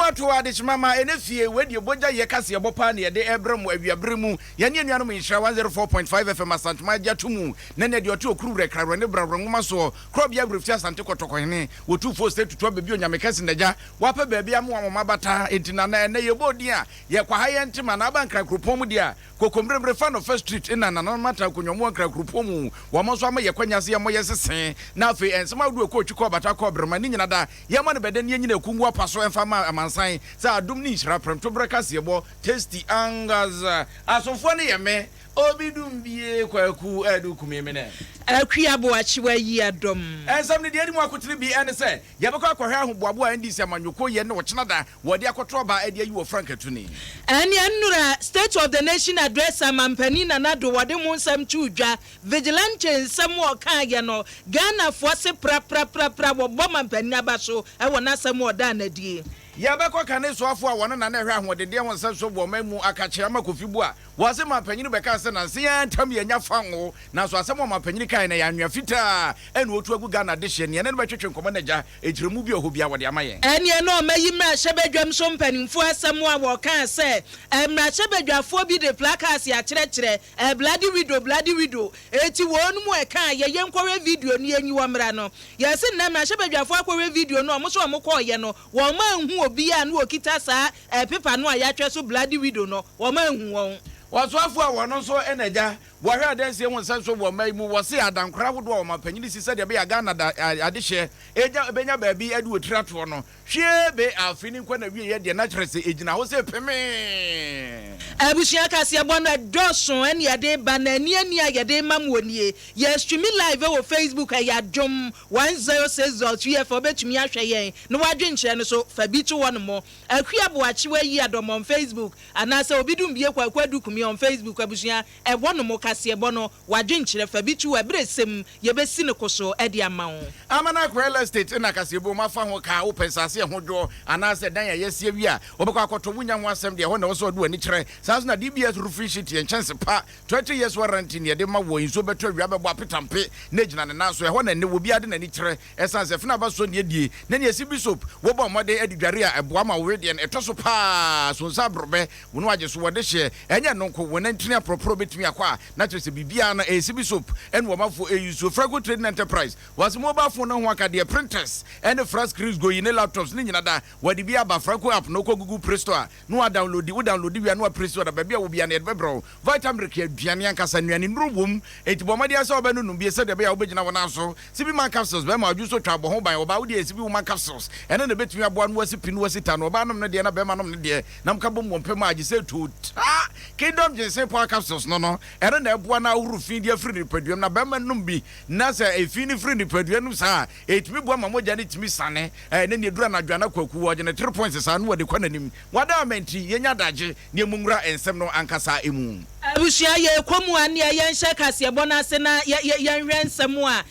Yɛma to adehyema ma ɛnɛ fie wei deɛ bogya yɛ kaseɛbɔ paa na yɛde ɛbrɛ mo awiabere mu. Yɛne anuanom Nhyira 104.5 FM Asantema agye ato mu na nea deɛ ɔte okuru werɛ krawerɛ ne brawerɛ nwoma soɔ korɔbea werɛfiti Asante Kɔtɔkɔhene wɔtufoɔ state tutu abɛbi Onyame kɛse nagya wapɛ baabi amoa wɔn abata enti nana ɛnɛ yɛbɔ odin a yɛkɔ ha yɛn ntema na aba Nkran kuropɔn mu deɛ a Kokommeremmere fa no First Street nna nananom atena akonnwa mu wɔ Nkran kuropɔn mu. Wɔn nso ama yɛ kwanya sɛ yɛmmɔ yɛn sese na afei nsɛm ahodoɔ ɛkɔ otwi kɔ ɔbata kɔ ɔbrɛma ne nyina da yɛmmɔ no bɛdɛ ne yɛnyina ɛku ngu apa so ɛmfa mma amansan sɛ adom ne nhyira prɛmto berɛ kaseɛbɔ tasty angas asomfoɔ no yɛ me Obi dum bie Kwaku Adu Kumi me nɛ. Akua Boakye wayi adom. Nsɛm no deɛ ɛdi mu akotene bi ne sɛ yɛbɛkɔ akɔhwɛ ahoboaboa a NDC amanyɔkuo yɛ ne ɔkyena da wɔde akɔto aba de ayi wɔ frankatuni. Ɛnneɛ nnora State of the Nation Address a Mampanin Nana Addo wɔde ho nsɛm too dwa, Vigilante nsɛm a ɔkaeɛ no, Ghanafoɔ se prapraprapra wɔbɔ Mampanin aba so wɔ n'asɛm a ɔdaa no adie. Yɛbɛkɔ kane soafoɔ a wɔno na na ɛhwɛ ahoɔdendeɛ ho nsɛnso wɔ ɔman mu akakyɛ ama Kofi Buah Wɔse mampanyin bɛkaa sɛ nansa yi ara ntam yɛanya fango, nanso asɛm a ɔmampanyin kae no ɛyɛ anwea fitaa ɛna ɔtu agu Ghana adehyeɛ, nea ɛne no bɛtwetwe nkɔmmɔ no agya, nkyerɛmu bi wɔ hɔ biara wɔde ama yɛn. Ɛneɛ na ɔmayi mmarahyɛbadwam so mpanimfoɔ asɛm a wɔkaa sɛ mmarahyɛbadwafoɔ bi de placards akyerɛkyerɛ Bloody widow, bloody widow, enti wɔn mu ɛkaa yɛ yɛnkɔhwɛ video no yɛnyi wɔn mmra no. Yɛse nnɛ mmarahyɛbadwafoɔ akɔhwɛ video no a wɔn nso wɔn kɔɔyɛ no wɔn anhu obiara a na ɔkita saa pepa no a yɛatwerɛ so bloody widow no, wɔn anhu wɔn. Ɔsoafoɔ a wɔno nso na agya wɔhwɛ adansie ho nsɛnso wɔ ɔman yi mu, wɔse adankora ahodoɔ a ɔmanpanyini si sɛdeɛ ɛbɛyɛ a Ghana da adehyeɛ ɛnya bɛnya baabi de wɔtiri atoɔ no, hwie be afe ni nkɔ n'awieɛ deɛ na kyerɛ sɛ ɛgyina hɔ sɛ pemee. Abusua kaseɛbɔ no ɛdɔɔso ɛne yɛde ba na ani ani a yɛde ma mo nie. Yɛ streami live wɔ Facebook ɛyɛ Adom 106.3 FM wobɛtumi ahwɛ yɛn na w'adwenkyerɛ no so fa bi to hɔ nom. Akua Boakye Wayi Adom on Facebook anaasɛ Obi Dumbie Kwaku Adu Kumi on Facebook abusua ɛhɔ nom kaseɛbɔ no w'adwenkyerɛ fa bi to hɔ ɛberɛ sɛm yɛbɛsi no koso de ama wo. Amanak Real Estate na kaseɛbɔ mu afa ho ka wopɛ nsase a ɛho dwoɔ anaasɛ dan a yɛasi awie a wobɛkɔ akɔtɔ wonnya ho asɛm deɛ ɛhɔ na ɛwɔ sɛ wɔde w'ani kyerɛ saa nso na DBS Roofing Sheet yɛ nkyɛnse pa 20 years warranty na yɛde ma wɔ nsuo bɛtɔ awia bɛbɔ apetampe na egyina ne nan so ɛhɔ na ɛnɛ obiara de n'ani kyerɛ ɛsan sɛ fena aba so ne adie na nea ɛsi bi soap wɔbɔ mmɔden adi dware a ɛboa ma wo wedeɛ no ɛtɔ so paa so nsa aborɔbɛ wo no agye so wɔde hyeɛ ɛnyɛ ɛno nko wɔn antini aporɔporɔ bɛtumi akɔ a na kyerɛ sɛ biribiara no ɛyɛ sibi soap ɛne wɔmafoɔ ɛyi nsuo Franco Trading Enterprise wɔase mobile phone no ho akadeɛ printers ɛne flat screens goyi ne laptops ne nyina da wɔde bi aba Franco app no wokɔ Google Play Store a na wa downloadi, wo downloadi wie a na wa presi order, baabi a wɔ biara no yɛde bɛbrɛ wo. Vitamilk yɛ aduane ankasa, nnuane nnuro wom, enti bɔ mmɔden ara sɛ wobɛnonom bi sɛdeɛ ɛbɛyɛ a wobɛgyina wo nan so. Sibi Man Capsules, bɛrima ɔdwo so twa bɔ ho ban, ɔbaa wodeɛ yɛ Sibi Woman Capsules, ɛno na ɛbɛtumi aboa no wasi pi no wasi ta no, ɔbaa nom no deɛ na bɛrima nom no deɛ, na moka bom wɔ mpɛ mu a gye sɛ total Kingdom Ginseng Power Capsules no no, ɛno na ɛboa na ahohoro fi de afiri nipadua mu, na bɛrima nom bi na sɛ efi no firi nipadua no mu saa a, ɛtumi boa ma mogya no tumi sane, ɛne nea ɛduru anadwo a na Kwaku ɔgye ne three points saa na wɔde kɔ n'anim. Wada ama nti yɛnya adagye na yɛmu nwura nsɛm no ankasa mu. Abusua, yɛrekɔ mu a, nea yɛnhyɛ kaseɛbɔ no ase na yɛnhwɛ nsɛm a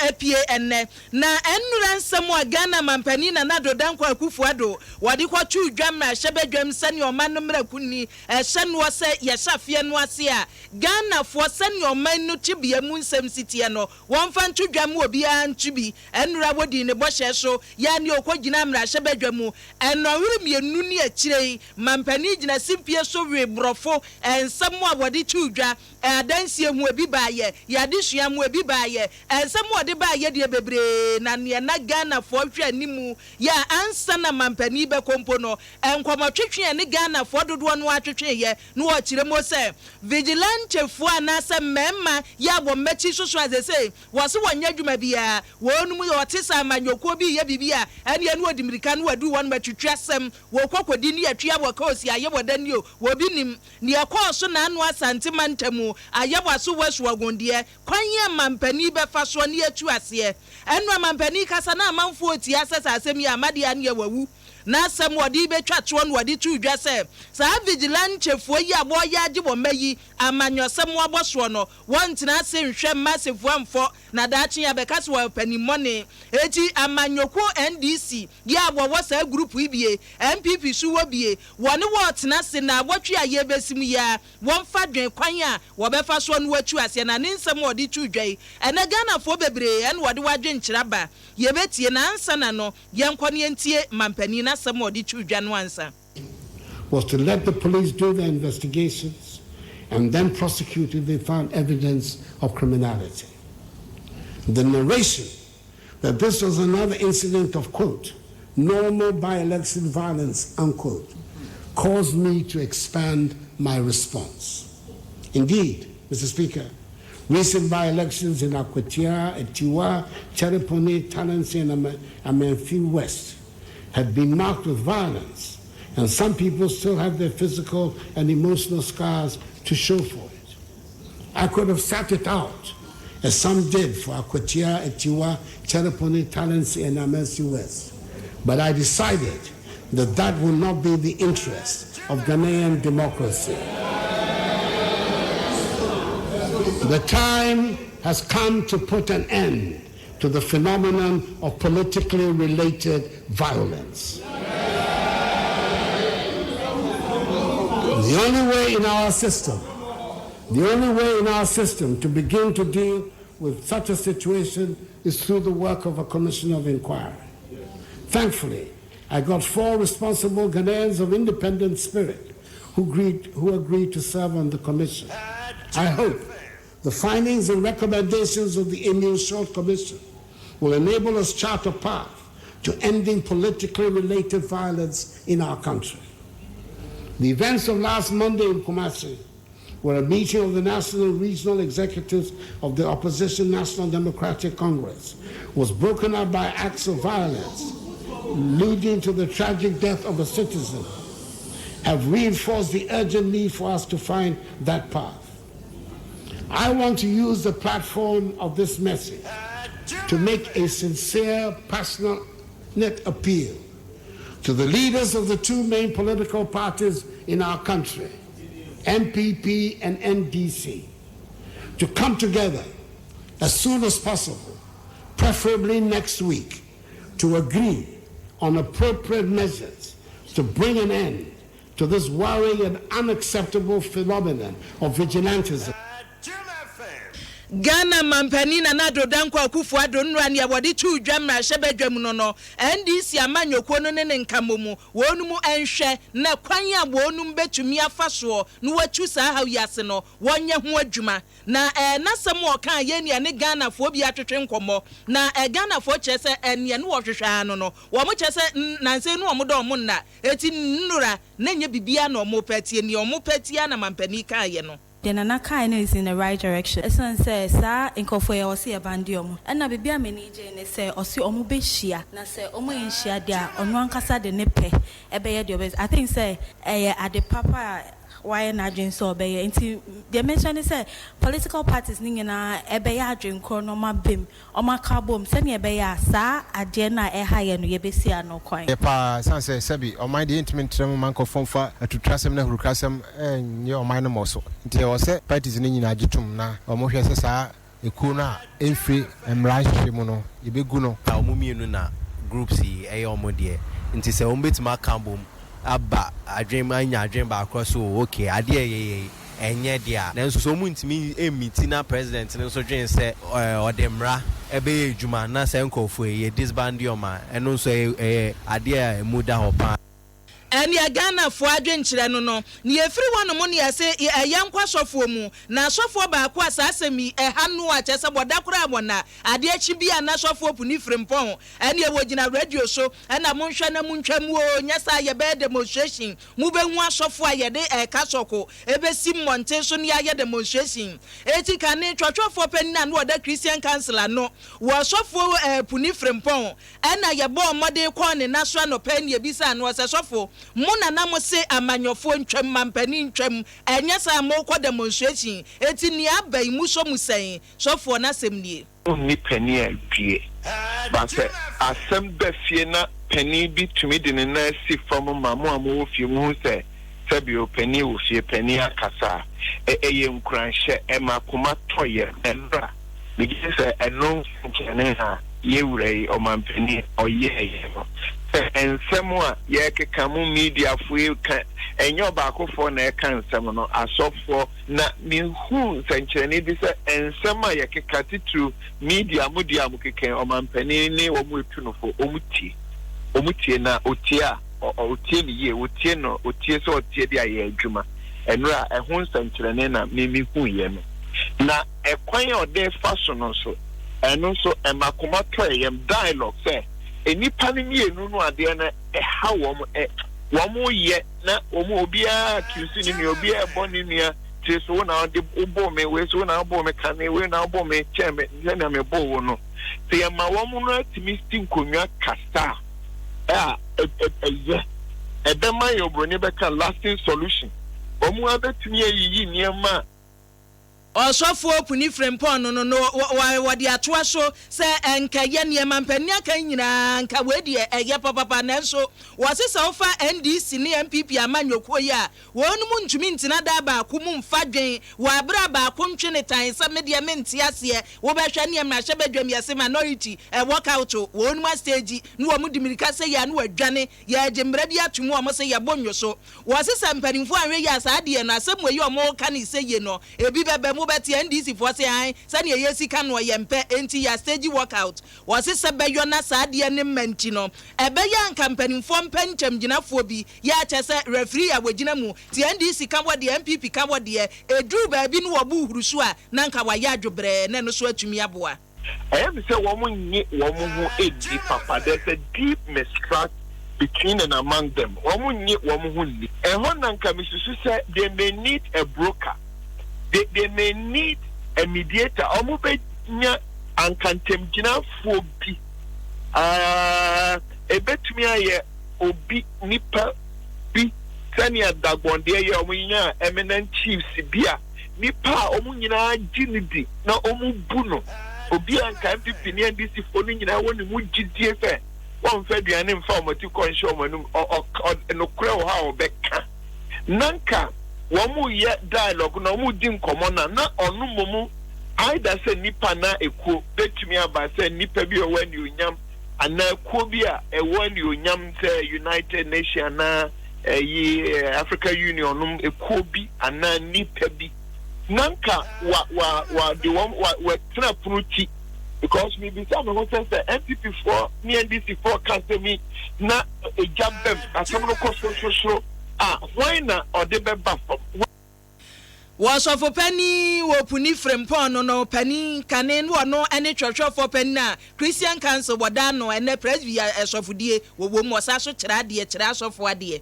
apue ɛnnɛ. Na ɛnnora nsɛm a Ghana Mampanin Nana Addo Dankwa Akufo Addo wɔde kɔtoo dwa mmarahyɛbadwam sɛnea ɔman no mmara kunni ɛhyɛ noɔ sɛ yɛhyɛ afeɛ no ase a Ghanafoɔ sɛnea ɔman no tebea mu nsɛm si teɛ no wɔmfa nto dwa ma obiara nto bi. Ɛnnora wɔdii ne bɔhyɛ so yɛ a nea ɔkɔgyinaa mmarahyɛbadwa mu Nnɔnhwere mmienu ne akyire yi, mampanin gyina simpie so wee borɔfo nsɛm a wɔde too dwa, adansie ho ebi baeɛ, yɛn adesua mu ebi baeɛ, nsɛm a wɔde baeɛ deɛ bebree na neɛ na Ghanafoɔ hwɛ animu yɛ a ansa na mampanin bɛkɔ mpo no, nkɔmmɔtwetwe a ɛne Ghanafoɔ dodoɔ no ara twetweeɛ na wɔkyerɛ mu sɛ vigilantefoɔ anaasɛ mmarima yɛ a wɔn akyi soso a seesei Wɔse wɔnyɛ adwuma biara, wɔnom yɛ ɔte sɛ amanyɔkuo bi reyɛ biribi a, ɛneɛ na wɔdi mirika na wɔaduru hɔnom atwitwi asɛm, wɔkɔ kɔdi ne yɛtwea wɔ koosi ayɛ wɔ da nie o, obi nim neɛ ɛkɔɔ so naano Asante mantamu, Ayawaso West Wuogon deɛ, kwan a mampanin bɛfa soɔ ne yɛatu aseɛ. Ɛno a mampanin kasa na amanfoɔ retie asɛ saa asɛm yi ama deɛ a neɛ wawu. N'asɛm wɔde rebɛtwa toɔ na wɔde too dwa sɛ, saa vigilantefoɔ yi a wɔreyɛ agye wɔn mma yi amanyɔsɛm abɔ soɔ no, Wɔntena ase nhwɛ mma asɛmfua mfɔ na daakye yɛabɛka sɛ wɔyɛ ɔpanimmɔne. Enti amanyɔkuo NDC yɛ a wɔwɔ saa group yi bie, NPP so wɔ bie, wɔne wɔretena ase naawɔtwe a yɛrebɛsi mu yi ara, wɔmfa dwen kwan a wɔbɛfa soɔ na wɔatu aseɛ. Na ne nsɛm a ɔde too dwa yi, ɛnnɛ Ghanafoɔ bebree na wɔde wɔadwenkyerɛ aba. Yɛbɛtie na ansa na no, yɛnkɔ na yɛntie mampanin no asɛm. n'asɛm a ɔde too dwa no ansa. Was to let the police do their investigations and then prosecute if they found evidence of criminality. The narration that this was another incident of, quote, normal by-election violence, unquote, caused me to expand my response. Indeed, Mr. Speaker, recent by-elections in Akwatia, Atiwa, Chereponi, Talensi, and Amenfi West had been marked with violence, and some people still have their physical and emotional scars to show for it. I could have sat it out, as some did for Akwatia, Atiwa, Chereponi, Talensi, and Amenfi West. But I decided that that will not be the interest of Ghanaian democracy. The time has come to put an end to the phenomenon of politically related violence. The only way in our system, the only way in our system to begin to deal with such a situation is through the work of a commission of inquiry. Thankfully, I got four responsible Ghanaians of independent spirit who agreed, who agreed to serve on the commission. I hope the findings and recommendations of the Emile Short Commission will enable us chart a path to ending politically related violence in our country. The events of last Monday in Kumasi, where a meeting of the national and regional executives of the opposition National Democratic Congress was broken up by acts of violence leading to the tragic death of a citizen, have reinforced the urgent need for us to find that path. I want to use the platform of this message to make a sincere, passionate appeal to the leaders of the two main political parties in our country, NPP and NDC, to come together as soon as possible, preferably next week, to agree on appropriate measures to bring an end to this worrying and unacceptable phenomenon of vigilantism. Ghana Mampanin Nana Addo Dankwa Akufo Addo nnora nea wɔde too dwa mmarahyɛbadwam no no, NDC amanyɔkuo no ne ne nkamomu wɔnom nhwɛ na kwan a wɔnom bɛtumi afa soɔ na wɔatu saa haw yi ase no wɔnyɛ ho adwuma. Na ɛɛ n'asɛm a ɔkaa yɛ nea ne Ghanafoɔ bi atwetwe nkɔmmɔ na ɛɛ Ghanafoɔ kyerɛ sɛ ɛɛ nea ne wɔhwehwɛ ara no no wɔn kyerɛ sɛ nnansa yi no wɔn dɔ wɔn nna eti nnora na ɛnyɛ biribiara na wɔn repɛ atie nea wɔn repɛ atie ara na mampanin kaeɛ no. Deɛ Nana kaeɛ no is in the right direction ɛsiane sɛ saa nkorɔfoɔ yi ɛwɔ sɛ yɛ bande ɔmo. Ɛna baabi a m'ani gyee ne sɛ ɔse ɔmo bɛ hyia na sɛ ɔmo anhyia deɛ a ɔno ankasa de ne pɛ ɛbɛyɛ deɛ ɔbɛyɛ. I think sɛ ɛyɛ ade papa a wayɛ n'adwene sɛ ɔbɛyɛ nti deɛ mɛhyɛ ne sɛ political parties no nyinaa ɛbɛyɛ adwene korɔ na ɔmo abam ɔmo aka abom sɛdeɛ ɛbɛyɛ a saa adeɛ no a ɛha yɛn no yɛbɛsi ano kwan. Yɛ paa ɛsiane sɛ sɛbi ɔman deɛ yɛntumi ntra mu mma nkurɔfoɔ mfa atuturasɛm ne ahurikurasɛm nyɛ ɔman no mmɔso nti ɛwɔ sɛ parties no nyinaa gye tom na wɔhwɛ sɛ saa ekuo no a ɛmfiri mmara nhyehyɛ mu no yɛbɛgu no. Na wɔn mmienu na groups yi ɛyɛ wɔn deɛ nti sɛ wɔn bɛtumi aka abom aba adwene mu anya adwene baako so o okay adeɛ a yɛyɛ yi ɛnyɛ deɛ a nanso sɛ wɔn ntumi mmiti na president no nso dwen sɛ ɔde mmara ɛbɛyɛ adwuma na saa nkurɔfoɔ yi yɛ disband wɔn a ɛno nso ɛyɛ ɛyɛ adeɛ a ɛmu da hɔ paa. Ɛneɛ Ghanafoɔ adwenkyerɛ no no, neɛ ɛfiri hɔ nom ne yɛse yɛnkɔ asɔfoɔ mu, na asɔfoɔ baako a saa asɛm yi ɛha no a kyerɛ sɛ bɔda koraa wɔna adeɛ kye bi a na asɔfoɔ puni frimpɔn ɛneɛ wɔgyina radio so ɛna monhwɛ na montwa mu oo nyɛ saa yɛbɛyɛ demonstration mobɛhu asɔfoɔ a yɛde ɛka sɔko ɛbɛsi mmɔnten so ne yɛayɛ demonstration eti kane twɔtwɔfoɔ panin a na ɔda Christian Council ano wɔ ɔsɔfoɔ Puni Frimpong ɛna yɛbɔɔ mmɔden kɔɔ ne na so anɔpa yi na yɛbisaa no ɔsɛ sɔfo mo na na mo se amanyɔfoɔ ntwam mampanin ntwam ɛnyɛ saa mokɔ demonstration eti nea aba yi mosɔ mu sɛn sɔfoɔ n'asɛm nie. Wonni panin a due. But sɛ asɛm ba fie na panin bi tumi de ne nan si fam ma mo a mowɔ fie muhu sɛ sɛbio panin wɔ fie, panin akasa a, ɛyɛ nkuranhyɛ, ɛma koma tɔ yam. Ɛnora, megye di sɛ ɛno nsɛnkyerɛnne na yɛn wura yi, ɔmanpanin, ɔyɛeɛ no. Sɛ nsɛm a yɛrekeka, mo mediafoɔ yi ka, ɛnyɛ ɔbaakofoɔ na ɛreka nsɛm no, asɔfoɔ, Na mihuu nsɛnkyerɛnne bi sɛ nsɛm a yɛkeka, titiriw media mu deɛ a mokeka yi, ɔmanpanin ne wɔn a etu no fo, wɔtie. Wɔtie, na otie a, ɔtie no yie, ɔtie no, ɔtie sɛ ɔtie de ayɛ adwuma. Ɛnora ɛho nsɛnkyerɛnne na me mehuiɛ no. Na ɛkwan a ɔde fa so no nso, ɛno nso ɛma koma tɔ ɛyam. Dialogue sɛ nnipa no mmienu no adeɛ no ɛha wɔn, ɛ wɔn yɛ na wɔn obiara accuse ne nua, obiara ɛbɔ ne nua tiri so, wo na ɔde wobɔ me wei so, wo na wobɔ me kane wei, na wobɔ me kyɛn me sɛnea mebɔ wo no. Sɛ yɛma wɔn no atumi si nkonnwa kasa a, ɛyɛ ɛbɛma yɛ oburoni bɛka lasting solution. Wɔn abɛtumi ayiyi nneɛma a Ɔsɔfoɔ Puni Frimpong no wɔde atoa so sɛ nka ɛyɛ nneɛma mpanin aka nyinaa, nka wei deɛ ɛyɛ papapa, nanso wɔse sɛ wofa NDC ne NPP amanyɔkuo yi a, wɔn mu ntumi ntena da baako mu mfa dwen wɔ abere a baako ntwe ne tan sɛ me deɛ mente aseɛ. Wobɛhwɛ ne mmarahyɛ badwam, yɛse minority walk out, wɔn mu astage ne wɔn di mirika sɛ yɛ a ne wɔadwane. Yɛgye mmara bi ato mu a wɔn sɛ yɛbɔ nnwo so. Wɔse sɛ mpanimfoɔ anhwɛ yie a, saa adeɛ no, asɛm wei a wɔreka no sɛ yie no, ebi bɛba mu. Wobɛte NDC foɔ se ae, sɛdeɛ yɛsi ka noɔ yɛmpɛ, enti yɛ astage walk out. Wɔse sɛ bɛyɔ na saa adeɛ no mma nti no, ɛbɛyɛ a nka mpanimfoɔ mpɛ nkyɛmgyinafoɔ bi, yɛ a kyɛ sɛ referee a wɔgyina mu, nti NDC ka wɔ deɛ, NPP ka wɔ deɛ, ɛduru baabi no wɔbo huru so a, na nka wɔayɛ adwobrɛɛ na ɛno so atumi aboa. Ɛyɛ me sɛ wɔn nnye wɔn ho nni papa, there's a deep mistrust between and among them, wɔn nnye wɔn ho nni. Ɛhɔ na nka mesusu sɛ they may need a broker, they may need a mediator, wɔn bɛnya anka ntamgyinafoɔ bi, ah, ɛbɛtumi ayɛ obi, nipa bi, sɛnea Dagbon deɛ yɛ, wɔn nyaa eminent chiefs bi a, nipa a wɔn nyinaa gye no di na wɔbu no, obi a nka NPP ne NDC foɔ no nyinaa wɔ ne mu gyidie sɛ wɔmfa aduane mfa wɔn ati kɔ nhyɛ wɔn anum, nokorɛ wɔ hɔ a wɔbɛka. Na nka wɔn reyɛ dialogue na wɔn redi nkɔmmɔ na na ɔno mmom either sɛ nipa anaa ekuo bɛtumi aba sɛ nipa bi a ɔwɔ anuonyam anaa kuo bi a ɛwɔ anuonyam sɛ United Nation anaa ɛyi Africa Union nom ekuo bi anaa nipa bi na nka wa wa wa de wɔn wa wɔtena pono ti, because mibisa me ho sɛ NPP foɔ ne NDC foɔ ka asɛm yi na egya bɛm, asɛm no kɔ sorosoro a, hwan na ɔde bɛba fam? Wɔsɔfo panin wɔ Puni Frimpong no panin kane ne ɔno ne twerɛtwerɛfoɔ panin a Christian Council wɔda ano ɛnɛ Presby asɔfodie wɔwɔ mu, ɔsa so kyerɛ adeɛ, kyerɛ asɔfo adeɛ.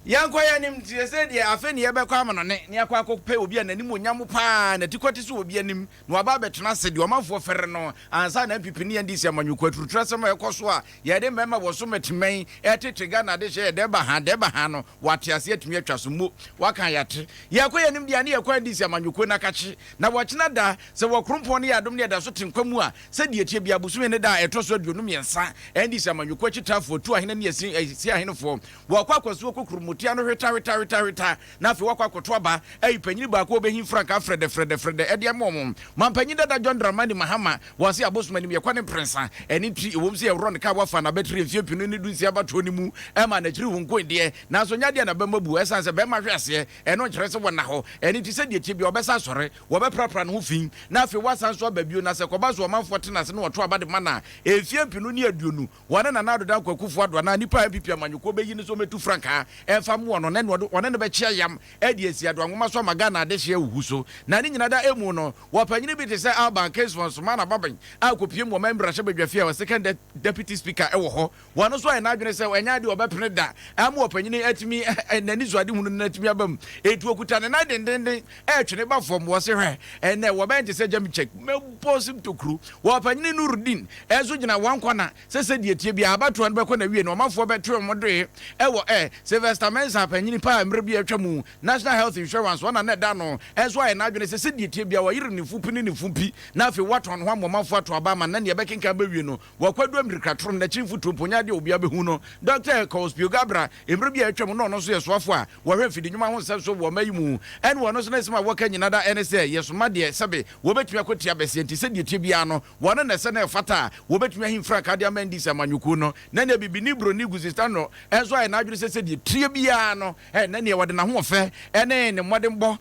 Yɛnkɔ yɛn anim nti sɛ deɛ afei ne yɛbɛkɔ amanɔne ne yɛakɔ akɔpɛ obi a n'anim onyam paa na tikɔ te sɛ obi anim na waba abɛtena ase deɛ ɔmanfoɔ fɛre no ansa na NPP ne NDC amanyɔkuo aturutura asɛm a ɛkɔ so a yɛde mmarima wɔ so mɛtemɛn ɛtete Ghana de hyɛ yɛ dɛba ha dɛba ha no, wɔate ase atumi atwa so mo waka yɛate. Yɛkɔ yɛn anim deɛ ne yɛkɔ NDC amanyɔkuo no akakye na wɔkyena da sɛ wɔkrompɔn ne yɛ adom ne yɛda so te nkwa mu a, sɛdeɛ tie bia bosome ne da a ɛtɔ so 53, NDC amanyɔkuo akyitaafoɔ tu ahene ne asi ahenefoɔ wɔkɔ akɔsoɔ kokurumutia no hweta hweta hweta hweta na afei wɔakɔ akɔto aba ayi panyini baako a ɔbɛhi frankaa frɛdɛ frɛdɛ frɛdɛ ɛde ama wɔn. Mampanyin dada John Dramani Mahama wɔse abosom anim yɛkɔ ne mprɛnsa. Ɛne nti ɛwom sɛ yɛworɔ ne kaa wafa n'abatiri mfeɛ 2016 abatoɔ no mu ɛma n'akyiri ho nkoe deɛ, nanso nyɛ adeɛ a n'abam abu ɛsiane sɛ bɛrima hwe aseɛ ɛno nkyerɛ sɛ wɔnna hɔ. Ɛno nti sɛdeɛ ɛteɛ biara ɔbɛsa asɔre, wɔbɛprapra ne ho fi na afei wasan nso aba bio. Na sɛ kɔba so ɔmanfoɔ tena ase na wɔto aba de ma no a, mfeɛ 2020 wɔne Nana Addo Dankwa Akufo-Addo anaa nnipa a NPP amanyɔkuo bɛyi no sɛ ɔmmɛtu frankaa ɛmfa mmoa no, na ɛne ɔne no bɛkyea yam de asi Addo Anwoma so ama Ghana adehyeɛ ahuhu so. Na ne nyina da emu no, wɔ panyini bi te sɛ Alban Kingsford Sumana Bagbin a kɔpiem wɔ ɔman mmarahyɛbadwafie a ɔyɛ second deputy speaker wɔ hɔ. Wɔno nso ayɛ n'adwene sɛ ɛnyɛ adeɛ a ɔbɛpene da ama ɔpanyini atumi n'anisoadehunu no atumi aba mu. Enti ɔkuta ne nan dendenden retwe ne ba fam. Wɔse hwɛ, ɛnnɛ wɔbɛn te sɛ Gyamikyɛk, mɛbɔ sim tokuro. Wɔ ɔpanyini Nurudeen nso gyina wɔn kɔna sɛ sɛdeɛ ɛteɛ biara abatoɔ no bɛkɔ n'awie na ɔmanfoɔ bɛto wɔn doe wɔ ɛ. Sylvester Mensah panyini paa a mmerɛ bi a atwa mu National Health Insurance wɔn na na ɛda ano nso ayɛ n'adwene sɛ sɛdeɛ ɛteɛ biara wayere ne mfu pi ne ne mfu pi na afei watɔn ne ho ama ɔmanfoɔ ato aba ama no na nea ɛbɛkenkan bɛwie no Wɔakwaduru amirikatoro no n'akyiri mfuturo mpo nyɛ adeɛ a obiara bɛhu no. Dɔkta Ekow Spio Garbrah, mmerɛ bi a atwam na ɔno nso yɛ soafoɔ a wɔhwɛ mfidinwuma ho nsɛm so wɔ ɔman yi mu, ɛne ɔno nso n'asɛm a wɔka nyina da ɛne sɛ yɛsoma deɛ sɛbe wɔbɛtumi akɔtia bɛseɛ nti sɛdeɛ ɛteɛ biara no wɔno na ɛsɛ na ɛfata a wɔbɛtumi ahim frankaa de ama NDC amanyɔkuo no. Na nea bibini broni Guzistano nso ayɛ n'adwene sɛ sɛdeɛ ɛteɛ bi. biara no na neɛ wɔde n'ahoɔfɛ ne ne mmɔdenbɔ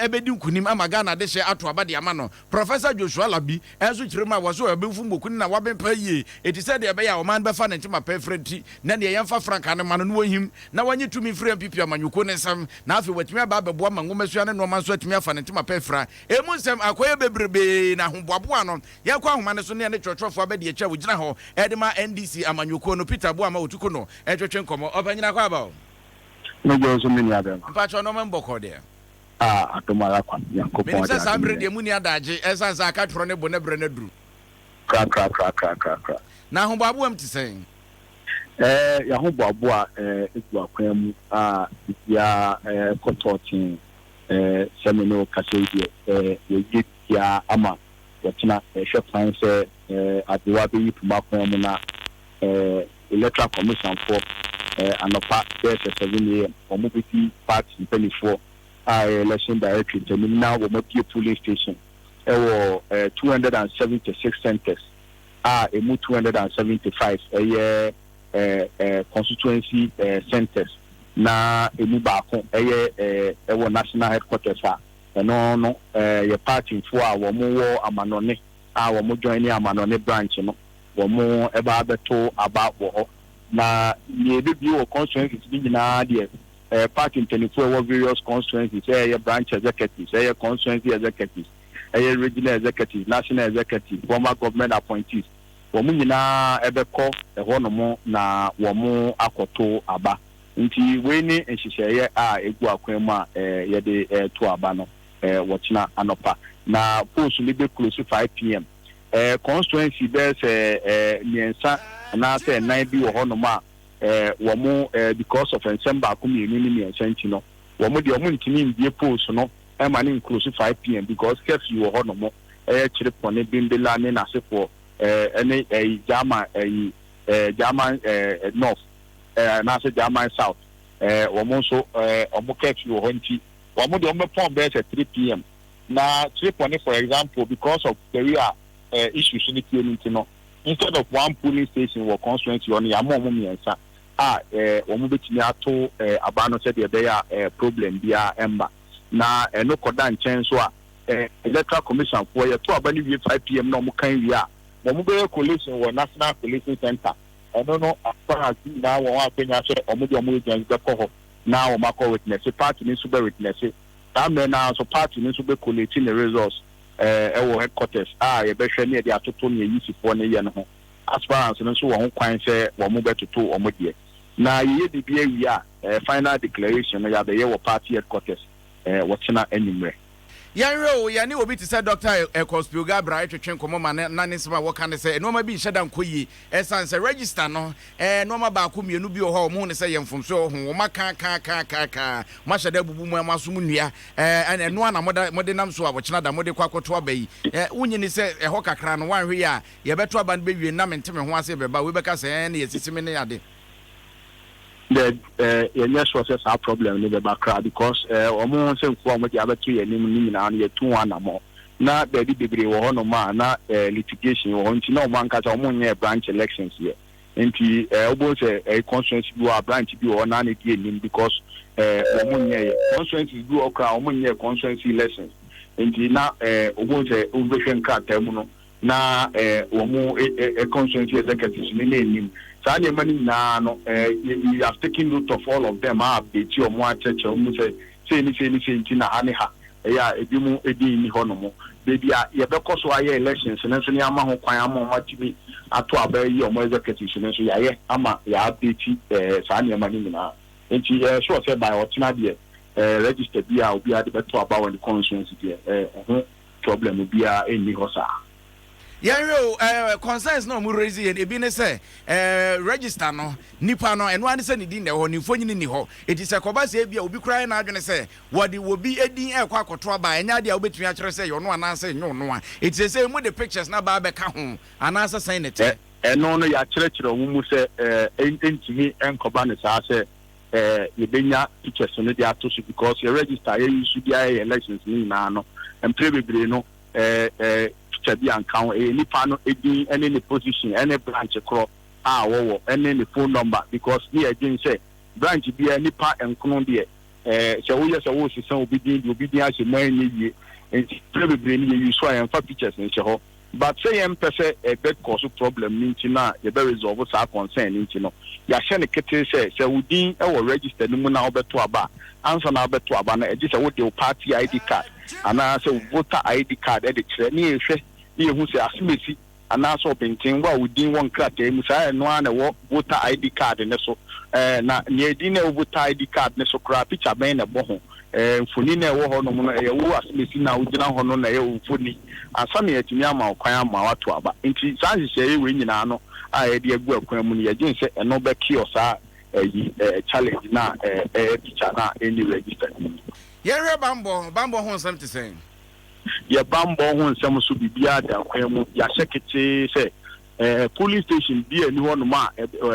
bɛdi nkunim ama Ghana adehyeɛ ato aba de ama no. Professor Joshua Alabi nso kyerɛ mu a wɔse ɔyɛ ɔbenfo mmoku ne na waben paa yie enti sɛdeɛ ɛbɛyɛ a ɔman no bɛfa ne ntoma pa afira nti na neɛ yɛmfa frankaa no mma no na wɔnhim na wɔnye tumi mfiri NPP amanyɔkuo no nsam na afei watumi aba abɛboa ma nwomasua ne nnoɔma nso atumi afa ne ntoma pa afira. Emu nsɛm akɔyɛ bebrebee na ahoboaboa no yɛkɔ ahoma no so ne yɛne twerɛtwerɛfoɔ abadiakyiri a wɔgyina hɔ de ma NDC amanyɔkuo no Peter Boamah Otukono retwetwe nkɔmmɔ. Ɔpanyin Akwaaba o. Megye wo so me nua bɛma. Mpakyɛw nnoɔma mu bɔkɔɔ deɛ? A adom ara kwa, Nyankopɔn Menim de sɛ saa adom mmerɛ yɛn. deɛ monni adagye ɛsiane sɛ aka twerɛ ne bo na berɛ no aduru. Korakorakorakorakora. Na ahoboaboa mu te sɛn? Ɛɛ, yɛahoboaboa ɛɛ gu akwan mu a biribiara ɛɛ kɔ tɔɔtee. Ɛɛ, sɛ me ne wo kasa yi deɛ, ɛɛ yɛawie biribiara ama wɔkyena. Yɛhwɛ kwan sɛ ɛɛ Adewa bɛyi poma kwan mu na ɛɛ Electoral Commission foɔ ɛɛ anɔpa bɛyɛ sɛ 7 am wɔn bɛdi party mpaninfoɔ a ɛyɛ Election Directorate anim na wɔn abue polling station ɛwɔ ɛɛ 276 centres a ɛmu 275 ɛyɛ ɛɛ ɛɛ constituency ɛɛ centres na ɛmu baako ɛyɛ ɛɛ ɛwɔ national headquarters a ɛno no ɛɛ yɛ party foɔ a wɔn wɔ amanɔne a wɔn join ne amanɔne branch no wɔn ɛba abɛto aba wɔ hɔ. Na nea ɛbɛbue wɔ constituencies no nyinaa deɛ ɛyɛ party mpanimfoɔ a ɛwɔ various constituencies, ɛyɛ branch executives, ɛyɛ constituency executives, ɛyɛ regional executives, national executive, former government appointees, wɔn nyinaa ɛbɛkɔ ɛhɔnom na wɔn akɔto aba. Nti wei ne nhyehyɛeɛ a ɛgu akwan mu a yɛde ɛreto aba no wɔkyena anɔpa. Na polls no bɛ close 5 p.m. Constituency bɛyɛ sɛ mmiɛnsa anaasɛ nnan bi wɔ hɔnom a wɔn, because of nsɛm baako, mmienu ne mmiɛnsa nti no, wɔn deɛ wɔn ntumi mbie polls no ɛma ne nclose 5 p.m. because curfew wɔ hɔnom. Ɛyɛ Kyerepɔne, Bimbila ne n'asefoɔ, ɛne ɛyi Jaman, ɛyi Jaman North anaasɛ Jaman South. Wɔn nso wɔn curfew wɔ hɔ nti wɔn deɛ wɔn bɛpɔn bɛyɛ sɛ 3 p.m. Na Kyerepɔne, for example, because of the way a issues no tie no nti no, instead of one polling station wɔ constituency hɔ no, yɛama wɔn mmiɛnsa a wɔn bɛtumi ato aba no sɛdeɛ ɛbɛyɛ a problem biara ɛmba. Na ɛno kɔda nkyɛn nso a, Electoral Commission foɔ, yɛto aba no wie 5 p.m. na wɔn kan wie a, wɔn bɛyɛ collation wɔ National Collation Center. Ɛno no, aspirants nyinaa wɔn akonnwa sɛ wɔn de wɔn agents bɛkɔ hɔ na wɔn akɔ witness. Party no nso bɛ witness. Saa mmerɛ naa nso party no nso bɛ collate ne results ɛwɔ headquarters a yɛbɛhwɛ ne yɛde atoto nea ECfoɔ no yɛ no ho. Aspirants no nso wɔ ho kwan sɛ wɔn bɛtoto wɔn deɛ. Na yɛyɛ biribi awie a, final declaration no yɛabɛyɛ wɔ party headquarters wɔkyena anwummerɛ. Yɛnhwɛ o, yɛne obi te sɛ Dɔkta Ekospio Gabriel retwetwe nkɔmmɔ ma no, na ne nsɛm a wɔka ne sɛ nneɛma bi nhyɛ da nkɔ yie ɛsiane sɛ register no, nneɛma baako mmienu bi wɔ hɔ a wɔhu no sɛ yɛ mfomsoɔ wɔ ho, wɔaka aka aka aka aka, moahyɛ da abubu mu, moaso mu nnua, ɛna ɛno ara na moda, mode nam so a wɔkyena da mode kɔ akɔto aba yi. Wonnye nni sɛ ɛhɔ kakra no, woanhwɛ yie a yɛbɛto aba no bɛwie no na mente me ho ase bɛba, wei bɛka sɛ ɛɛ na yɛasisi me ne ade. Dɛ yɛnyɛ sure sɛ saa problem no bɛba koraa because wɔn nsɛmfua a wɔde abɛto yɛn anim no nyinaa no, yɛtu ho anammɔn. Na baabi bebree wɔ hɔnom a na litigation wɔ hɔ nti na wɔn ankasa wɔn nyɛɛ branch elections yɛ. Nti wobɛhu sɛ constituency bi wɔ hɔ a branch bi wɔ hɔ na ne deɛ nnim because wɔn nyɛɛ. Constituencies bi wɔ hɔ koraa wɔn nyɛɛ constituency elections. Nti na wobɛhu sɛ wobɛhwɛ nkrataa mu no na wɔn constituency executives no na anim. Saa nneɛma no nyinaa no, we have taken note of all of them a update wɔn, akyerɛkyerɛ wɔn mu sɛ sei ne sei ne sei nti na ha ne ha ɛyɛ a ebi mu edin nni hɔ nom. Baabi a yɛbɛkɔ so ayɛ elections no nso ne ama ho kwan ama wɔn atumi ato aba ayi wɔn executives no nso, yɛayɛ ama yɛ update saa nneɛma no nyinaa. Nti sure sɛ by ɔkyena deɛ, register bi a obiara de bɛto aba wɔ ne constituency deɛ, ɛho problem biara nni hɔ saa. Yɛnhwɛ o, concerns na ɔmo raise yɛn ebi ne sɛ register no, nipa no ɛno ara ne sɛ ne din na ɛwɔ hɔ, ne mfonyin nni hɔ. Eti sɛ kɔba sɛ ebi a obi koraa yɛ n'adwene sɛ wɔde obi edin ɛrekɔ akɔto aba a, ɛnyɛ adeɛ a wobɛtumi akyerɛ sɛ ɛyɛ ɔno anaasɛ ɛnyɛ ɔno a. Eti sɛ sɛ emu de pictures na aba abɛka ho anaasɛ sɛn ne teɛ? Ɛno no, yɛakyerɛkyerɛ wɔn mu sɛ ɛntumi nkɔba no saa sɛ yɛbɛnya pictures no de ato so because yɛ register yɛ use de ayɛ yɛ elections no nyinaa no, mpere bebree no, picture bi anka ho. Ɛyɛ nipa no edin ɛne ne position ɛne branch korɔ a wɔwɔ ɛne ne phone number because ne yɛ dwen sɛ Branch biara nnipa nkono deɛ, sɛ woyɛ sɛ woresesa obi din de obi din ahyɛ mu a ɛnyɛ yie. Nti mprɛ bebree no yɛ use a yɛmfa pictures nhyɛ hɔ. But sɛ yɛmpɛ sɛ ɛbɛ cause problem no nti no a yɛbɛ resolve saa concern no nti no, yɛahyɛ no ketee sɛ, sɛ wo din wɔ register no mu na wobɛto aba a, ansa na wobɛto aba no ɛgye sɛ wode wo party ID card anaa sɛ wo voter ID card de kyerɛ na yɛhwɛ na yɛhu sɛ asomasi anaasɛ ɔbenten wo a wo din wɔ nkrataa mu saa ɛno ara na ɛwɔ voter ID card no so. Ɛɛ, na nea edin no a ɛwɔ voter ID card no so koraa, picture bɛn na ɛbɔ ho? Ɛɛ, mfoni no a ɛwɔ hɔnom no, ɛyɛ wo asomasi no a wogyina hɔ no na ɛyɛ wo mfoni ansa na yɛatumi ama wo kwan ama woato aba. Nti saa nhyehyɛeɛ wei nyinaa no a yɛde agu akwan mu no, yɛdwene sɛ ɛno bɛ cure saa ɛyi, ɛɛ, challenge no a ɛɛ, ɛyɛ picture no a ɛnni register no mu. Yɛnhwɛ bammɔ, bammɔ ho nsɛm te sɛn? Yɛ bammɔ ho nsɛm nso biribiara da kwan mu. Yɛahyɛ ketee sɛ polling station biara nni hɔnom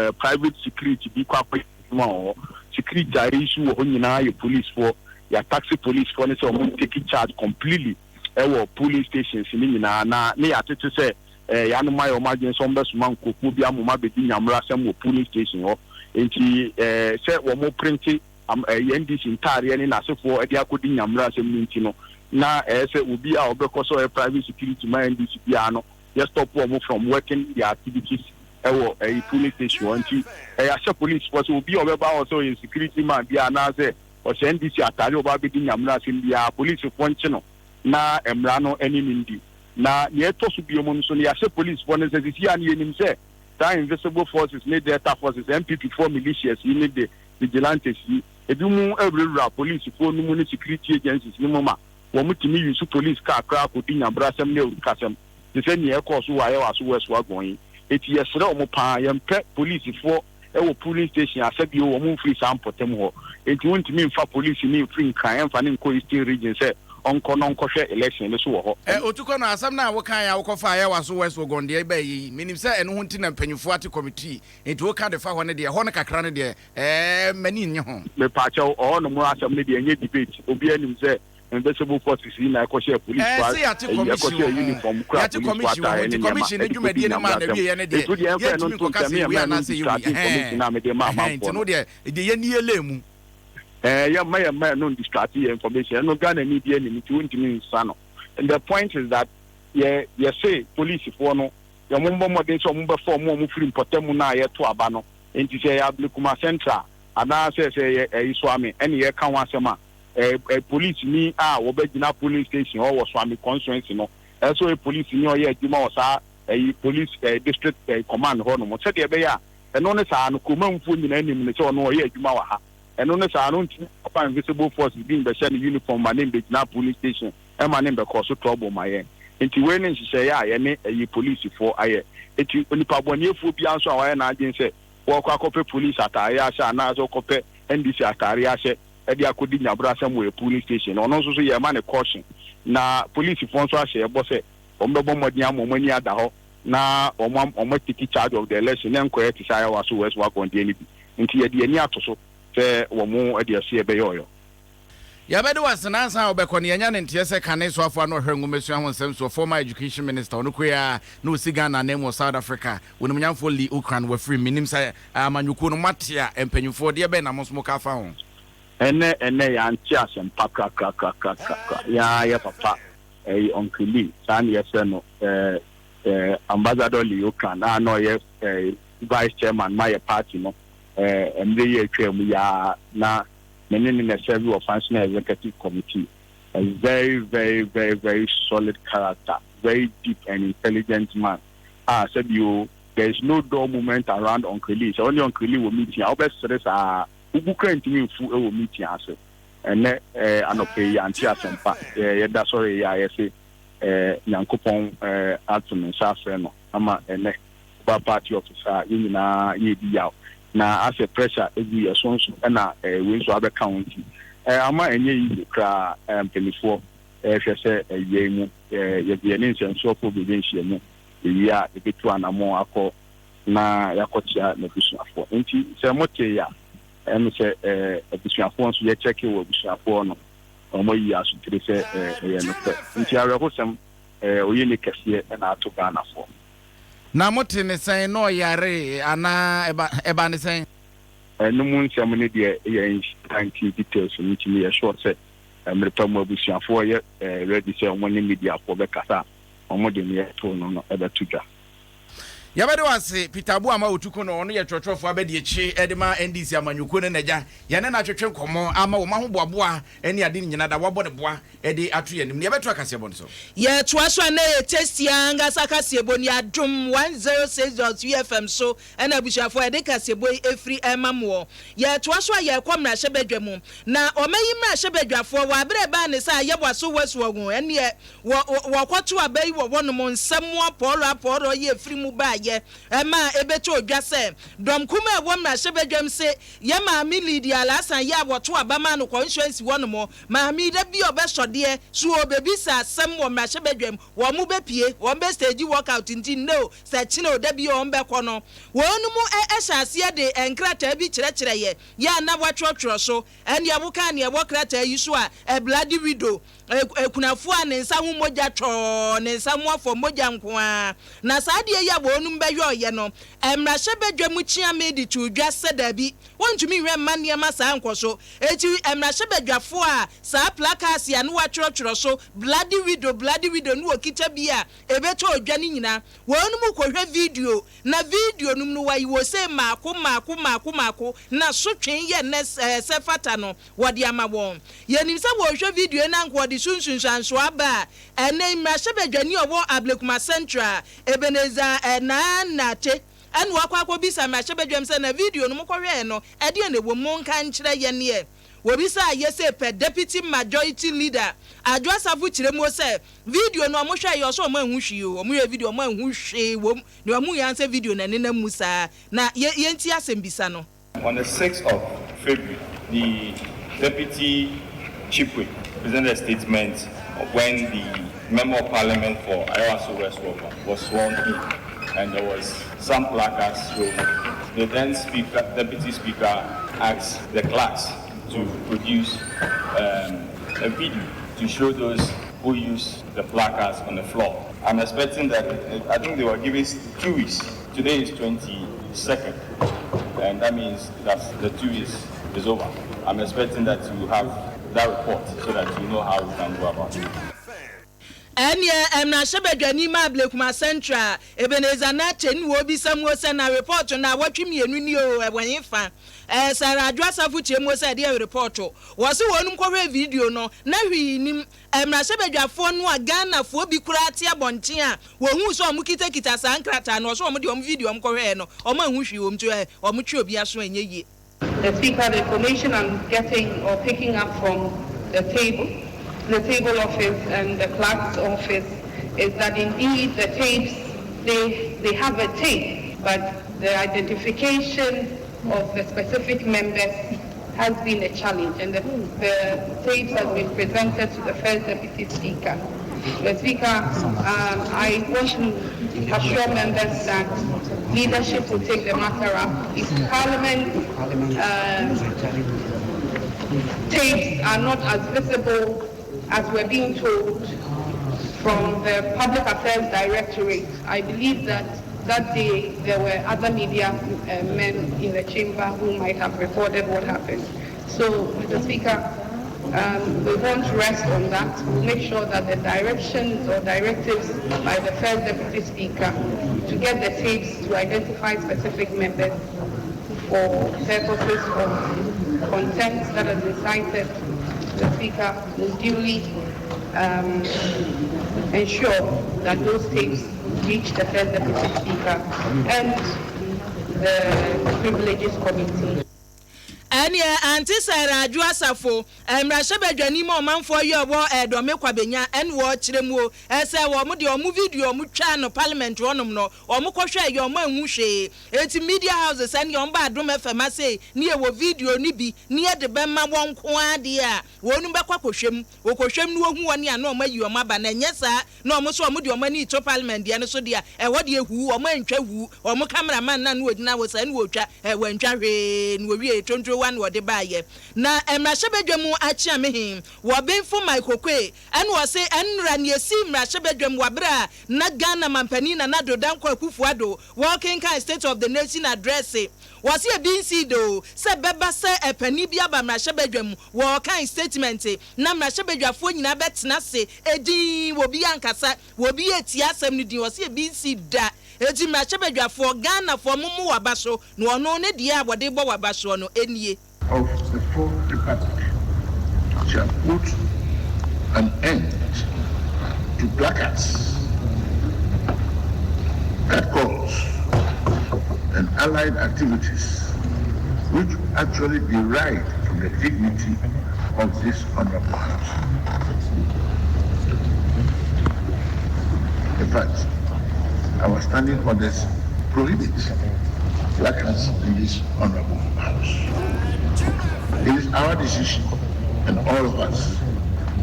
a private security bi kɔ akɔyɛ adwuma wɔ hɔ. Security a ɛresu wɔ hɔ nyinaa yɛ policefoɔ. Yɛataxe policefoɔ no sɛ wɔn take charge completely wɔ polling stations no nyinaa. Na ne yɛatete sɛ yɛanom ayɛ wɔn adwene sɛ wɔbɛsoma nkurɔfoɔ bi ama wɔabɛdi nyammerasɛm wɔ polling station hɔ. Enti sɛ wɔprinte am ɛyɛ NDC ntaareɛ ne n'asefoɔ de akɔdi Nyammerɛ asɛm no nti no, na ɛyɛ sɛ obi a ɔbɛkɔ sɛ ɔyɛ private security ma NDC biara no, yɛ stop wɔn from working their activities ɛwɔ ɛyi police station hɔ. Nti ɛyɛ ahyɛ police foɔ sɛ obi a ɔbɛba hɔ sɛ ɔyɛ security man biara anaasɛ ɔhyɛ NDC ataareɛ ɔba abɛdi Nyammerɛ asɛm biara, police foɔ nkye no na mmara no ɛne no ndi. Na nea ɛtɔ so biom nso no, yɛahyɛ police foɔ no sɛ sisi a no yɛnim sɛ saa invisible forces ne delta forces, NPP foɔ militias yi ne de vigilantes yi, ebinom awurawura polisifo no mu ne security agencies no mu ma wɔtumi use police car koraa kɔdi nyabrasɛm ne awurukasɛm te sɛ nea ɛkɔɔ so wɔ Ayawaso West Wuogon yi. Enti yɛsrɛ wɔn paa, yɛmpɛ polisifoɔ wɔ polling station a sɛbio wɔn mfiri saa mpɔtam hɔ. Enti wontumi mfa polisini mfiri Nkran mfa no nkɔ Eastern Region sɛ ɔnkɔ na ɔnkɔhwɛ election no so wɔ hɔ. Ɛ, Otukɔ no, asɛm no a wokaeɛ a wokɔfaa Ayawaso West Wuogon deɛ baeɛ yi, menim sɛ ɛno ho nti na mpanyimfoɔ ate committee Enti woka de fa hɔ no deɛ, ɛhɔ no kakra no deɛ, ɛɛ, m'ani nnye ho. Mepaakyɛw, ɔhɔ nom asɛm no deɛ ɛnyɛ debate, obiara nim sɛ invisible forces yi na ɛkɔhyɛɛ police Ɛɛ, foɔ sɛ yɛate ayi, commission ɛkɔhyɛɛ wɔ ho, uniform kura yɛate police foɔ commission wɔ ho, ataareɛ nti ne nneɛma commission no ɛde kɔdi dwumadie no maa nyambrasɛm. n'awieɛ no deɛ, Nti wodeɛ yɛmfa ɛno yɛntumi nto nkɔka nkyɛn, sɛ me yɛwei yɛmma ɛno anaasɛ yɛwei, ndistrate information ɛhɛn, a mede ma ɛhɛn, nti amanfoɔ no no. deɛ, deɛ yɛnni yɛ lane mu. Ɛɛ, yɛmma yɛmma ɛno ndistrate yɛ information, ɛno Ghanani biara nim nti wontumi nsesa no. And the point is that yɛ, yɛse police foɔ no, Wɔmmɔ mmɔden sɛ wɔbɛfa wɔn a wɔfiri mpɔtam no a yɛto aba no. Enti sɛ ɛyɛ Ablekuma Central anaasɛ sɛ ɛyɛ ɛyi Suame ɛne yɛreka ho asɛm a, ɛ ɛ polisini a wɔbɛgyina polling station hɔ wɔ Suame constituency no, ɛsɛ sɛ ɔyɛ polisini a ɔyɛ adwuma wɔ saa ɛyi police ɛ district ɛ command hɔ nom sɛdeɛ ɛbɛyɛ a ɛno ne saa no kuromanfoɔ nyinaa nim no sɛ ɔno ɔyɛ adwuma wɔ ha. Ɛno ne saa no ntumi nkɔfa invisible forces bi mbɛhyɛ no uniform ma ne mbɛgyina polling station ɛma ne mbɛkɔ so trouble ma yɛn. Nti wei ne nhyehyɛeɛ a yɛne ɛyi polisifoɔ ayɛ. Nti onipa bɔneɛfoɔ biara nso a wayɛ n'adwene sɛ wɔrekɔ akɔpɛ polisi ataareɛ ahyɛ anaasɛ ɔkɔpɛ NDC ataareɛ ahyɛ de akɔdi nyabrasɛm wɔ yɛ polling station no, ɔno nso so yɛrema no caution. Na polisifoɔ nso ahyɛ yɛ bɔ sɛ wɔbɛbɔ mmɔden ama wɔn ani ada hɔ na wɔn wɔn atake charge of the election na ɛnkɔyɛ te sɛ Ayawaso West Wuogon deɛ no bi. Nti yɛde yɛn ani ato so sɛ wɔn de ɛso yɛbɛyɛ ɔyɔ. Yɛbɛde wo ase na ansa a wobɛkɔ no, yɛanya no nteɛ sɛ kane soafoɔ a na ɔhwɛ nwomasua ho nsɛm soɔ, former education minister, ɔno koraa ara na ɔsi Ghana ananmu wɔ South Africa, Onimnyamfoɔ Lee Ocran, wafiri mu. Mennim sɛ amanyɔkuo no moate a, mpanyimfoɔ, deɛ bɛn na mo nso moka afa ho? Ɛnnɛ ɛnnɛ yɛante asɛmpa krakrakrakrakra. Yɛn ara yɛ papa ɛyi Uncle Lee, saa na yɛfrɛ no, ɛɛ ɛɛ Ambassador Lee Ocran a na ɔyɛ ɛɛ Vice Chairman ma yɛ party no, ɛɛ mmerɛ yi a atwaa mu yi ara na me ne no na ɛsɛve wɔ Functional Executive Committee. A very very very very solid character, very deep and intelligent man a sɛbi o, there is no dull moment around Uncle Lee. Sɛ wo ne Uncle Lee wɔ meeting a, wobɛsere saa, wo bo koraa ntumi mfu wɔ meeting ase. Ɛnnɛ eh, anɔpa yi yɛante asɛmpa, eh, yɛda sɔre yi a yɛse eh, Nyankopɔn eh, ato ne nsa afrɛ no ama ɛnnɛ ba party office a yɛn nyinaa yɛredi yaw na asɛ pressure gu yɛn so nso ɛna wei nso abɛka ho nti ama ɛnyɛ easy koraa. Mpanimfoɔ ɛrehwɛ sɛ awia yi mu yɛde yɛne nsɛnsoɔfoɔ bɛyɛ nhyiamu, yɛwie a yɛbɛtu anammɔn akɔ na yɛakɔkyea n'abusuafoɔ. Nti sɛ motee a ɛne sɛ abusuafoɔ nso yɛkyɛke wɔ abusuafoɔ no wɔn ayi asotire sɛ ɛyɛ nokorɛ. Nti awerɛhosɛm ɔyɛ ne kɛseɛ na ato Ghanafoɔ. Na mote ne sɛn? Na ɔyaree anaa ɛba ɛbaa ne sɛn? Ɛno mu nsɛm no deɛ yɛnhyɛ da ntee details no nti meyɛ sure sɛ mmerɛ pa mu abusuafoɔ yɛ ready sɛ wɔn ne mediafoɔ bɛkasa a wɔde nea ɛtoo no no bɛto dwa. Yɛbɛda wo ase Peter Aboama Otukono, ɔno yɛ twerɛtwerɛfoɔ abadiakyire de ma NDC amanyɔkuo no n'agya. Yɛne no atwetwe nkɔmmɔ ama wɔn ahoboaboa ne ade nyina da wɔabɔ ne boa de ato yɛn anim no. Yɛbɛtoa kaseɛbɔ no so. Yɛtoa so a na ɛyɛ Tasty ankasa kaseɛbɔ ni, Adom 106.3 FM so na abusuafoɔ yɛde kaseɛbɔ yi ɛfiri rema moɔ. Yɛtoa so a yɛrekɔ mmarahyɛbadwa mu, na wɔayi mmarahyɛbadwafoɔ wɔ aberɛ a ɛbaa ne sɛ Ayɛboaso West wɔ ho ɛnneɛ Wɔ wɔkɔto aba yi wɔ hɔnom nsɛm apɔɔrɔ apɔɔrɔ yi a ɛfiri mu baeɛ maa ɛbɛtɔɔ dwa sɛ dɔm kumaa a ɛwɔ mmarahyɛbadwam se yɛn maame Lydia Alhassan yi a wɔto aba maa no constituency hɔnom maame yi da bi a ɔbɛsɔ deɛ so ɔbɛbisa asɛm wɔ mmarahyɛbadwam wɔn bɛpue wɔn bɛ stage walkout nti nnɛ o sɛ kyena o da bi a wɔn bɛkɔ no wɔnom hyɛ aseɛ de nkrataa bi kyerɛkyerɛeɛ yɛ a na wɔatwerɛtwerɛ so ɛnneɛ wokaa neɛ ɛwɔ krataa yi so a a bloody widow Akunafoɔ a ne nsa ho mogya twɔɔ, ne nsa ho afɔ mogya nko ara. Na saa adeɛ yi a wɔnom bɛyɔeɛ no, mmarahyɛbadwa mu kyeame de too dwa sɛ daabi, wɔntumi nhwɛ mma nneɛma saa nkɔ so. Enti mmarahyɛbadwafoɔ a saa placards a na wɔatwerɛtwerɛ so Bloody Widow, Bloody Widow no wɔkita bi a ɛbɛtɔɔ dwa no nyinaa, wɔnom kɔhwɛ video, na video no mu no wɔayi wɔ sei mmaako mmaako mmaako mmaako, na sotwee yɛ nnɛ sɛ fata no. wɔde ama wɔn. Yɛnim sɛ wɔrehwɛ video yi na anka wɔde so nsunsuansoɔ aba a, ɛnnɛ yi mmarahyɛbadwani a ɔwɔ Ablekuma Central, Ebenezer Naa Nartey, ɛna wakɔ akɔbisa mmarahyɛbadwam sɛ na video no mokɔhwɛɛ no, ɛdeɛn na ɛwɔ mu, monka nkyerɛ yɛn ɛ. Wɔbisaa Yese Pɛ, Deputy Majority Leader, Adwo Asafo kyerɛ muo sɛ, video no wɔhwɛeɛ, ɔsɛ wɔn anhu hwee o, wɔhwɛɛ video wɔn anhu hwee wɔ mu, deɛ wɔhuiɛ ara ne sɛ video no ɛnenam mu saa. Na yɛntie asɛmbisa no. On the 6th of February, the Deputy Chief Whip presented a statement when the Member of Parliament for Ayawaso West Wuogon was sworn in, and there was some placards shown. The then speaker, Deputy Speaker asked the clerks to produce um, a video to show those who use the placards on the floor. I'm expecting that, I think they were given 2 weeks. Today is 22nd, and that means that the 2 weeks is over. I'm expecting that you have that report so that you know how we can go about it. Ɛneɛ mmarahyɛbadwani ma Ablekuma Central, Ebenezer Nartey ne wɔrebisa muo sɛ na report no naawɔtwe mmienu nie oo ɛwɔ hefa? Ɛɛ Sarah Adwo Asafo kyerɛ muo sɛ ɛdeɛn report? Wɔse wɔnom kɔhwɛɛ video no na hwee nnim. Mmarahyɛbadwafoɔ no a Ghanafoɔ bi koraa te abɔnten a wɔhuu sɛ wɔkitakita saa nkrataa no, wɔse wɔn deɛ wɔn video a wɔkɔhwɛeɛ no, wɔn anhu hwee wɔ mu nti ɛ, wɔtwe obi aso a ɛnyɛ yie. The Speaker, the information I'm getting or picking up from the table, the table office and the clerk's office is that indeed the tapes, they, they have a tape, but the identification of the specific members has been a challenge, and the, the tapes has been presented to the first deputy speaker. The Speaker, um, I want to assure members that leadership will take the matter up. If Parliament uh, tapes are not as visible as we're being told from the Public Affairs Directorate, I believe that that day there were other media uh, men in the chamber who might have recorded what happened. So, Mr. Speaker, um, we won't rest on that. We'll make sure that the directions or directives by the first Deputy Speaker to get the tapes to identify specific members for purposes of contempt that has been cited, the Speaker will duly um, ensure that those tapes reach the first Deputy Speaker and the Privileges Committee. Ɛneɛ ante Sarah Adwo Asafo, mmarahyɛbadwani ma ɔmanfoɔ yi a ɔwɔ Ɛdɔme Kwabenya ɛne ɔɔkyerɛ muo sɛ wɔn deɛ wɔn video a wɔn twaa no parliament hɔnom no wɔn kɔhwɛɛ yɛ wɔn anhu hwee enti media houses ɛneɛ wɔn ba Adom FM ha sei ne yɛwɔ video no bi ne yɛde bɛma wɔn nko ara deɛ a wɔnom bɛkɔ akɔhwɛ mu Wɔkɔhwɛm na wɔhu wɔn a na wɔayi wɔn aba, na ɛnyɛ saa na wɔn nso wɔde wɔn ani reto parliament deɛ no so deɛ a, ɛhɔ deɛ huu, wɔn antwa huu, wɔn camera man no a na ɔgyina hɔ saa na ɔretwa, ɛ, wantwa hwee, na wɔwiee tontoro dodowa na ɔde baeɛ. Na mmarahyɛbadwa mu akyeamehe wɔ Benfo Mike Oquaye ɛna ɔse ɛnnora nea esii mmarahyɛbadwam wɔ bere a na Ghana manpanin Nana Addo Dankwa Akufo Addo wɔrekenkan State of the Nation Address. Wɔse ebi nsii da o sɛ ɛbɛba sɛ ɛpanin bi aba mmarahyɛbadwam wɔrekan statement na mmarahyɛbadwafoɔ nyinaa bɛtena ase dinn wɔ obi ankasa wɔ obi retie asɛm no din. Wɔse ebi nsii da. Enti mmarahyɛbadwafoɔ, Ghanafoɔ mommo waba so na ɔno ne deɛ a wɔde rebɔ waba soɔ no nie. Of the Fourth Republic shall put an end to placards, catcalls, and allied activities which actually deride from the dignity of this honorable house. In fact, our standing orders prohibit placards in this honorable house. It is our decision, and all of us,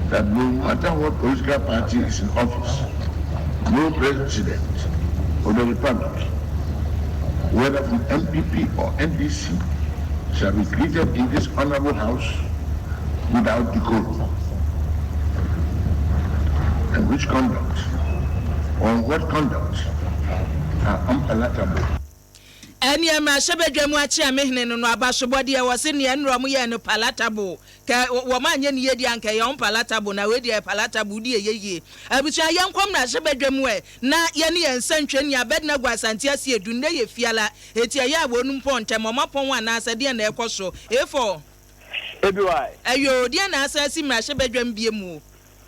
that no matter what political party is in office, no president of the republic, whether from NPP or NDC, shall be greeted in this honorable house without decorum. And which conduct, or what conduct, are unpalatable. Ɛneɛ mmarahyɛbadwa mu akyeamehene no no abasobɔ deɛ wɔse neɛ nnora ɔmo yɛɛ no palatable kɛ wɔn anyɛ ne yie deɛ anka ɛyɛ unpalatable na wei deɛ ɛyɛ palatable wodi ɛyɛ yie. Abusua yɛnkɔ mmarahyɛbadwa mu ɛ na yɛne yɛn nsɛntwerɛni Abednego Asante Asiedu nnɛ yɛ fiala eti ɛyɛ a wɔnum pɔn ntɛm ɔmo apɔn anaasɛ deɛn na ɛkɔ so A4. ABY. Ɛyoo deɛn na asan asi mmarahyɛbadwam biom o?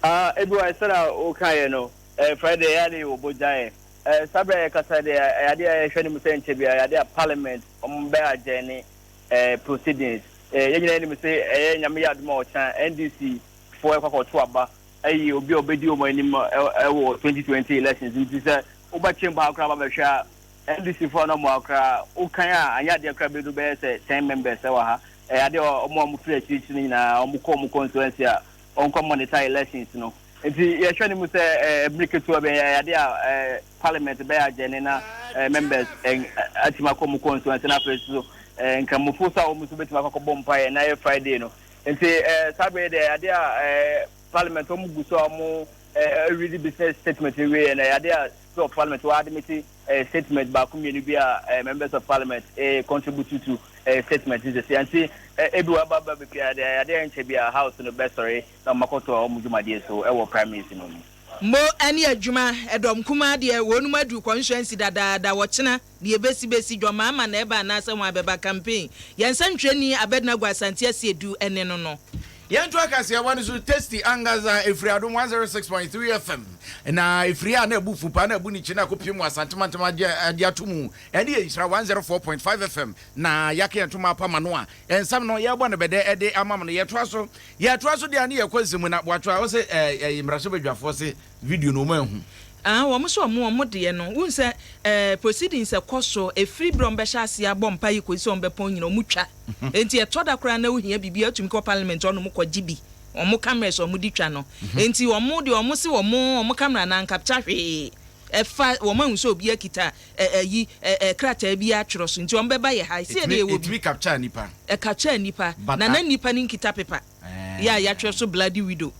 Ah ABY sɛdeɛ wokaeɛ no eh, Friday ɛyɛ a na yɛwɔ bogyaeɛ eh, saa berɛ a yɛkasa deɛ ɛyɛ adeɛ a yɛhwɛ no mu sɛ nkyɛ biara ɛyɛ adeɛ a parliament wɔn bɛ adjourn eh, proceedings eh, yɛn nyinaa nim sɛ ɛyɛ nyame yɛ adom a ɔkyena NDC foɔ ɛkɔ akɔto aba ayi obi a ɔbɛdi wɔn anim ɛwɔ 2020 elections nti sɛ woba chamber ha koraa ba bɛhwɛ a NDC foɔ no mmoa koraa wokan a anyɛ adeɛ koraa bɛdu bɛyɛ sɛ 10 members ɛwɔ ha ɛyɛ adeɛ a wɔn a wɔfiri akyirikyiri no nyinaa wɔn kɔ wɔn constituency a wɔn kɔ monitor elections no nti yɛhwɛ no mu sɛ ɛɛ mmiri ketewa bi ɛyɛ adeɛ a ɛɛ parliament bɛyɛ agyɛne na ɛɛ members ɛn atumi akɔ wɔn constituency na afei so ɛɛ nkramofo so a wɔn nso bɛtumi akɔ akɔbɔ mpaeɛ na ɛyɛ Friday no nti ɛɛ saa bere deɛ ɛyɛ adeɛ a ɛɛ parliament wɔn gu so a wɔn ɛɛ read business statement wie yɛ na ɛyɛ adeɛ a Speaker of Parliament wɔ admit eh, statement baako mmienu bi a eh, members of parliament eh, contribute to eh, statement no sɛsi nti eh, ebi wɔ aba aba bepia deɛ adeɛ nkyɛ bi a house no bɛsɔre na wɔn akɔto a wɔn dwumadie so ɛwɔ primaries no mu. Mo ne adwuma, ɛdɔm kumaa deɛ wɔnom aduru constituency dadaada, ɔkyena deɛ ɛbɛsi bɛsi, John Mahama na ɛba anaasɛ hwan bɛba campaign, yɛn nsɛntwerɛni Abednego Asante Asiedu ne no no. Yɛntoa kaseɛbɔ no so, Tasty ankasa ɛfiri Adom 106.3 FM na ɛfiri a na ɛbu fu paa na ɛbu ne kyi na ɛkɔpiem wɔ Asante mantam agye agye ato mu ɛne yɛ Nhyira 104.5 FM na yɛaka yɛn ntoma apam ano a nsɛm no yɛrebɔ no bɛdɛ ɛde ama mo no yɛtoa so yɛtoa so deɛ a ne yɛkɔ nsɛm mu na boatwoa wo se ɛɛ mmarahyɛbadwafoɔ se video no wɔn anhu. Ah wɔn nso wɔn wɔn deɛ no wohu sɛ ɛɛ proceedings ɛkɔ so ɛfiri berɛ a wɔbɛhyɛ aseɛ abɔ mpaeɛ kɔsi sɛ wɔbɛpɔn nyina wɔtwa Enti ɛtɔ da koraa na wohia biribi a wotumi kɔ parliament hɔnom kɔgye bi, wɔn cameras a wɔde twa no. Enti wɔn deɛ wɔn se wɔn wɔn camera no ancapture hwee. Ɛfa wɔn ahu sɛ obi akita ɛ ayi ɛ ɛ krataa bi atwerɛ so nti wɔn bɛba yɛ ha. Seɛ deɛ Ɛtumi yɛwɔ bi. ɛtumi capture nipa. Ɛcapture nipa. But Na a. na nipa no nkita paper yɛ a yɛatwerɛ so bloody widow.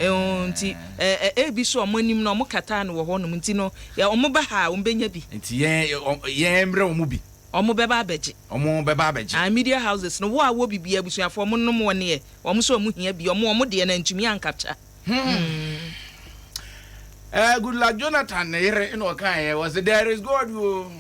Ɛɛ nti ɛ ɛ ebi so wɔn anim no wɔn kataa no wɔ hɔnom nti no yɛ wɔn ba ha a wɔn bɛnya bi. Nti yɛn yɛn mmerɛ wɔn bi. Wɔn bɛba abɛgye. Wɔn bɛba abɛgye. Ae media houses no wo a wɔ bi bia abusuafoɔ wɔn nom wɔn neɛ wɔn nso wɔn hia bi wɔn wɔn deɛ no antumi ancapture. Hmm. Eh, Goodluck Jonathan ne yere na ɔkaeɛ wɔ se there is God o.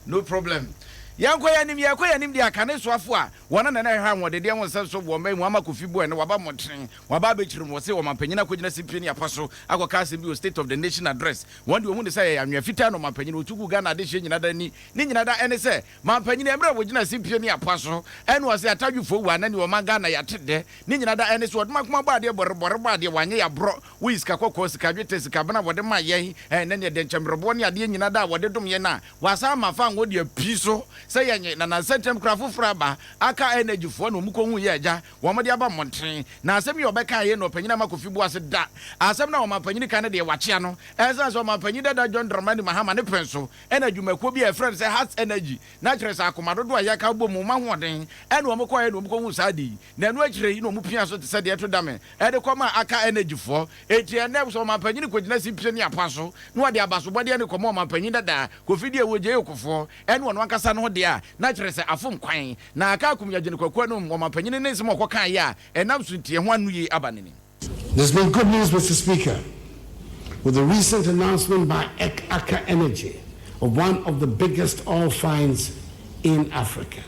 No problem. Yɛnkɔ yɛn anim, yɛkɔ yɛn anim deɛ aka ne soafo a wɔn na na ɛhwɛ ahoɔdendeɛ ho nsɛm so wɔ ɔman mu ama Kofi Boɛ no waba mmɔntene, waba abɛkyerɛ mu, wɔse ɔmanpanyin akɔgyina simpie ne apa so akɔka asɛm bi wɔ State of the Nation Address. Wɔn deɛ wɔhu ne sɛ ɛyɛ anwea fitaa na ɔmanpanyin ɔtu gu Ghana adehyeɛ nyina da ani. Ne nyina da ɛne sɛ manpanyin mmerɛ a wɔgyina simpie ne apa so ɛne ɔse atadwefoɔ wu ana ne ɔman Ghana yɛate dɛ. Ne nyina da ɛne sɛ ɔdoma kuma bɔ adeɛ bɔrebɔre bɔ adeɛ wanyɛ yɛaborɔ Woyi sika kɔkɔɔ, sika dwetɛ, sika bena a wɔde ma yɛn, ɛɛ, ne nea dɛnkyɛmmerɛboɔ ne adeɛ nyina da a wɔde dom yɛn a, wɔasan ama fango de apii so. sɛ yɛnye, na nansa ntam koraa foforɔ aba, aka Energy foɔ na wɔn kɔhuu yɛ agya, wɔn de aba mmɔntene. Na asɛm yi a ɔbɛkaeɛ yi na Ɔpanyin Ama Kofi Boase da asɛm no a Ɔmanpanyin ka no deɛ wakyea no. Ɛsiane sɛ Ɔmanpanyin dada John Dramani Mahama ne pɛn so na adwumakuo bi a yɛfrɛ no sɛ Hats Energy na kyerɛ sɛ akoma dodoɔ a yɛka bɔ mu ma hoɔden ɛna wɔn kɔeɛ na wɔn kɔhuu saa ade yi na ɛno akyire yi na wɔn pia so te sɛ deɛ ɛto dame ɛde kɔmaa Aka Energy foɔ. Enti ɛnnɛ sɛ Ɔmanpanyin kɔgyina simpie ne apa so na ɔde abasobɔdeɛ no kɔma Ɔmanpanyin dada Kofi Deɛ Gyei Kofoɔ ɛne ɔno ankasa no ho deɛ a na kyerɛ sɛ afom kwan na aka akum Yɛgyene Kwaku anom Ɔmanpanyin ne nsɛm a ɔkɔkaeɛ a ɛnam so nti ɛho anoyie aba no ni. There's been good news, Mr. Speaker, with the recent announcement by Aker Energy of one of the biggest oil finds in Africa.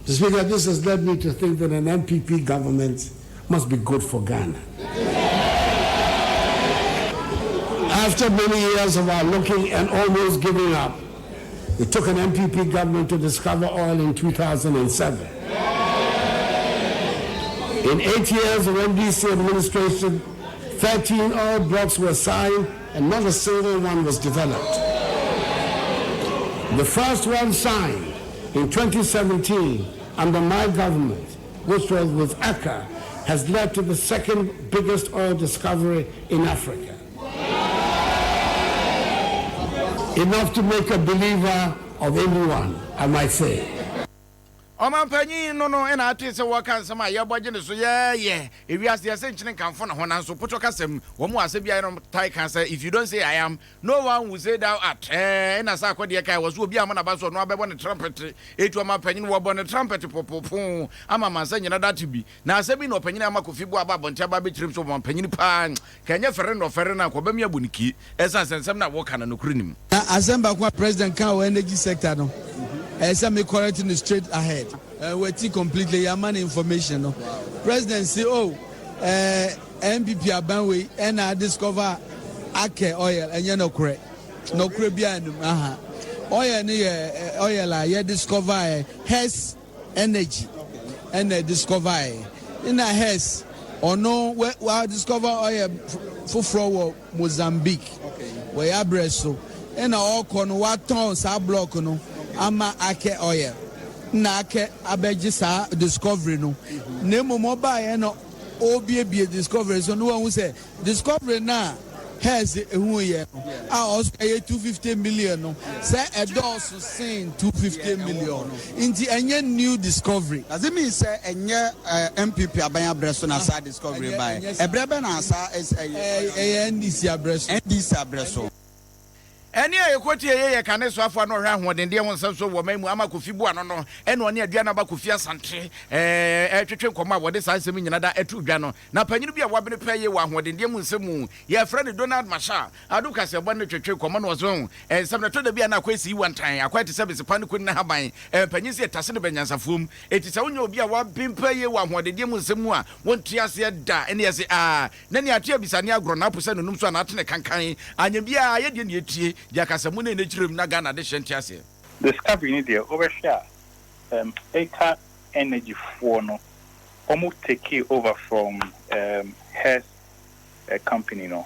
Mr. Speaker, this has led me to think that an NPP government must be good for Ghana. After many years of our looking and almost giving up, it took an NPP government to discover oil in 2007. In 8 years of NDC administration, 13 oil blocks were signed and not a single one was developed. The first one signed in 2017 under my government, which was with Aker, has led to the second biggest oil discovery in Africa. Enough to make a believer of anyone, I might say. Ɔmanpanyin no no na atee sɛ wɔreka nsɛm a yɛbɔ gye ne so yɛɛyɛ. Ewiase yɛsɛ nkyene nkamfo ne ho nanso potɔ kasa mu wɔn wɔ asɛm bi a yɛnom tae ka sɛ if you don't say I am, no one will say thou art. Ɛɛ ɛna sɛ akɔdeɛ kae wɔ so obi amma n'aba so ɔno abɛbɔ ne trumpet. Eti ɔmanpanyin wɔbɔ ne trumpet popopo ama amansan nyina da ate bi. Na asɛm yi na ɔpanyin ama Kofi Boah aba abɔnten aba abɛkyerɛ mu sɛ ɔmanpanyin paa nka ɛnyɛ fɛre na ɔfɛre no a anka ɔbɛme abɔ ne ki ɛsiane sɛ nsɛm no a wɔka no nokorɛ nni mu. Na asɛm baako a president kaa wɔ energy sector no, ɛyɛ sɛ me correct no straight ahead. Wati completely, yɛama no information no. President se oh, eh, NPP aban wei ɛna adiscover Akɛ oil, ɛnyɛ nokorɛ. Nokorɛ biara nnim, aha. Oil no yɛ oil a yɛ discover ɛ, Hess Energy ɛna discover ɛ. Nna Hess ɔno wa discover oil foforɔ wɔ Mozambique wɔ yɛ abrɛ so nna ɔkɔ no watɔn saa block no ama Akɛ oil nna Akɛ abɛgye saa discovery no na mmom ɔbaeɛ na ɔrebiebie discovery so no wahu sɛ Discovery no a Hertz huiɛ no a ɔso ɛyɛ 250 million no sɛ ɛdɔɔso sen 250 million nti ɛnyɛ new discovery. Does it mean sɛ ɛnyɛ NPP aban abrɛ so na saa discovery baeɛ? Ɛbrɛ bɛn na saa ɛyɛ? Ɛyɛ NDC abrɛ so. NDC abrɛ so. Ɛnne a yɛkɔtie yei yɛ kane soafoɔ a na ɔhwɛ ahoɔdendeɛ ho nsɛm so wɔ ɔman mu ama Kofi Boano no ɛna ɔne Aduanaba Kofi Asante retwetwe nkɔmmɔ a wɔde saa nsɛm yi nyina da too dwa no. Na panyini bi a wabene pɛɛ yie wɔ ahoɔdendeɛ mu nsɛm mu, yɛfrɛ no Donald Marshall Addo kaseɛbɔ ne twetwe nkɔmmɔ no ɔse ho nsɛm no ɛtɔ da bi a na akɔyɛ sii wantan, akɔyɛ te sɛ besepa ne koni n'ahaban, mpanyin se yɛtase no bɛ nyansafoɔ mu, enti sɛ wonyɛ obi a waben pɛɛ yie wɔ ahoɔdendeɛ mu nsɛm mu a wonte aseɛ da. Ɛne yɛse aa Na nea ate abisa ne agorɔ na apo sɛ nonum so anaa atene kankan anyɛ biaa yɛ deɛ nea etie deɛ akasamu ne ne kyerɛm na Ghana adehyeɛ nte aseɛ. Discovery no deɛ wobɛhwɛ a um Aker Energy foɔ no wɔn takee over from um Hess company no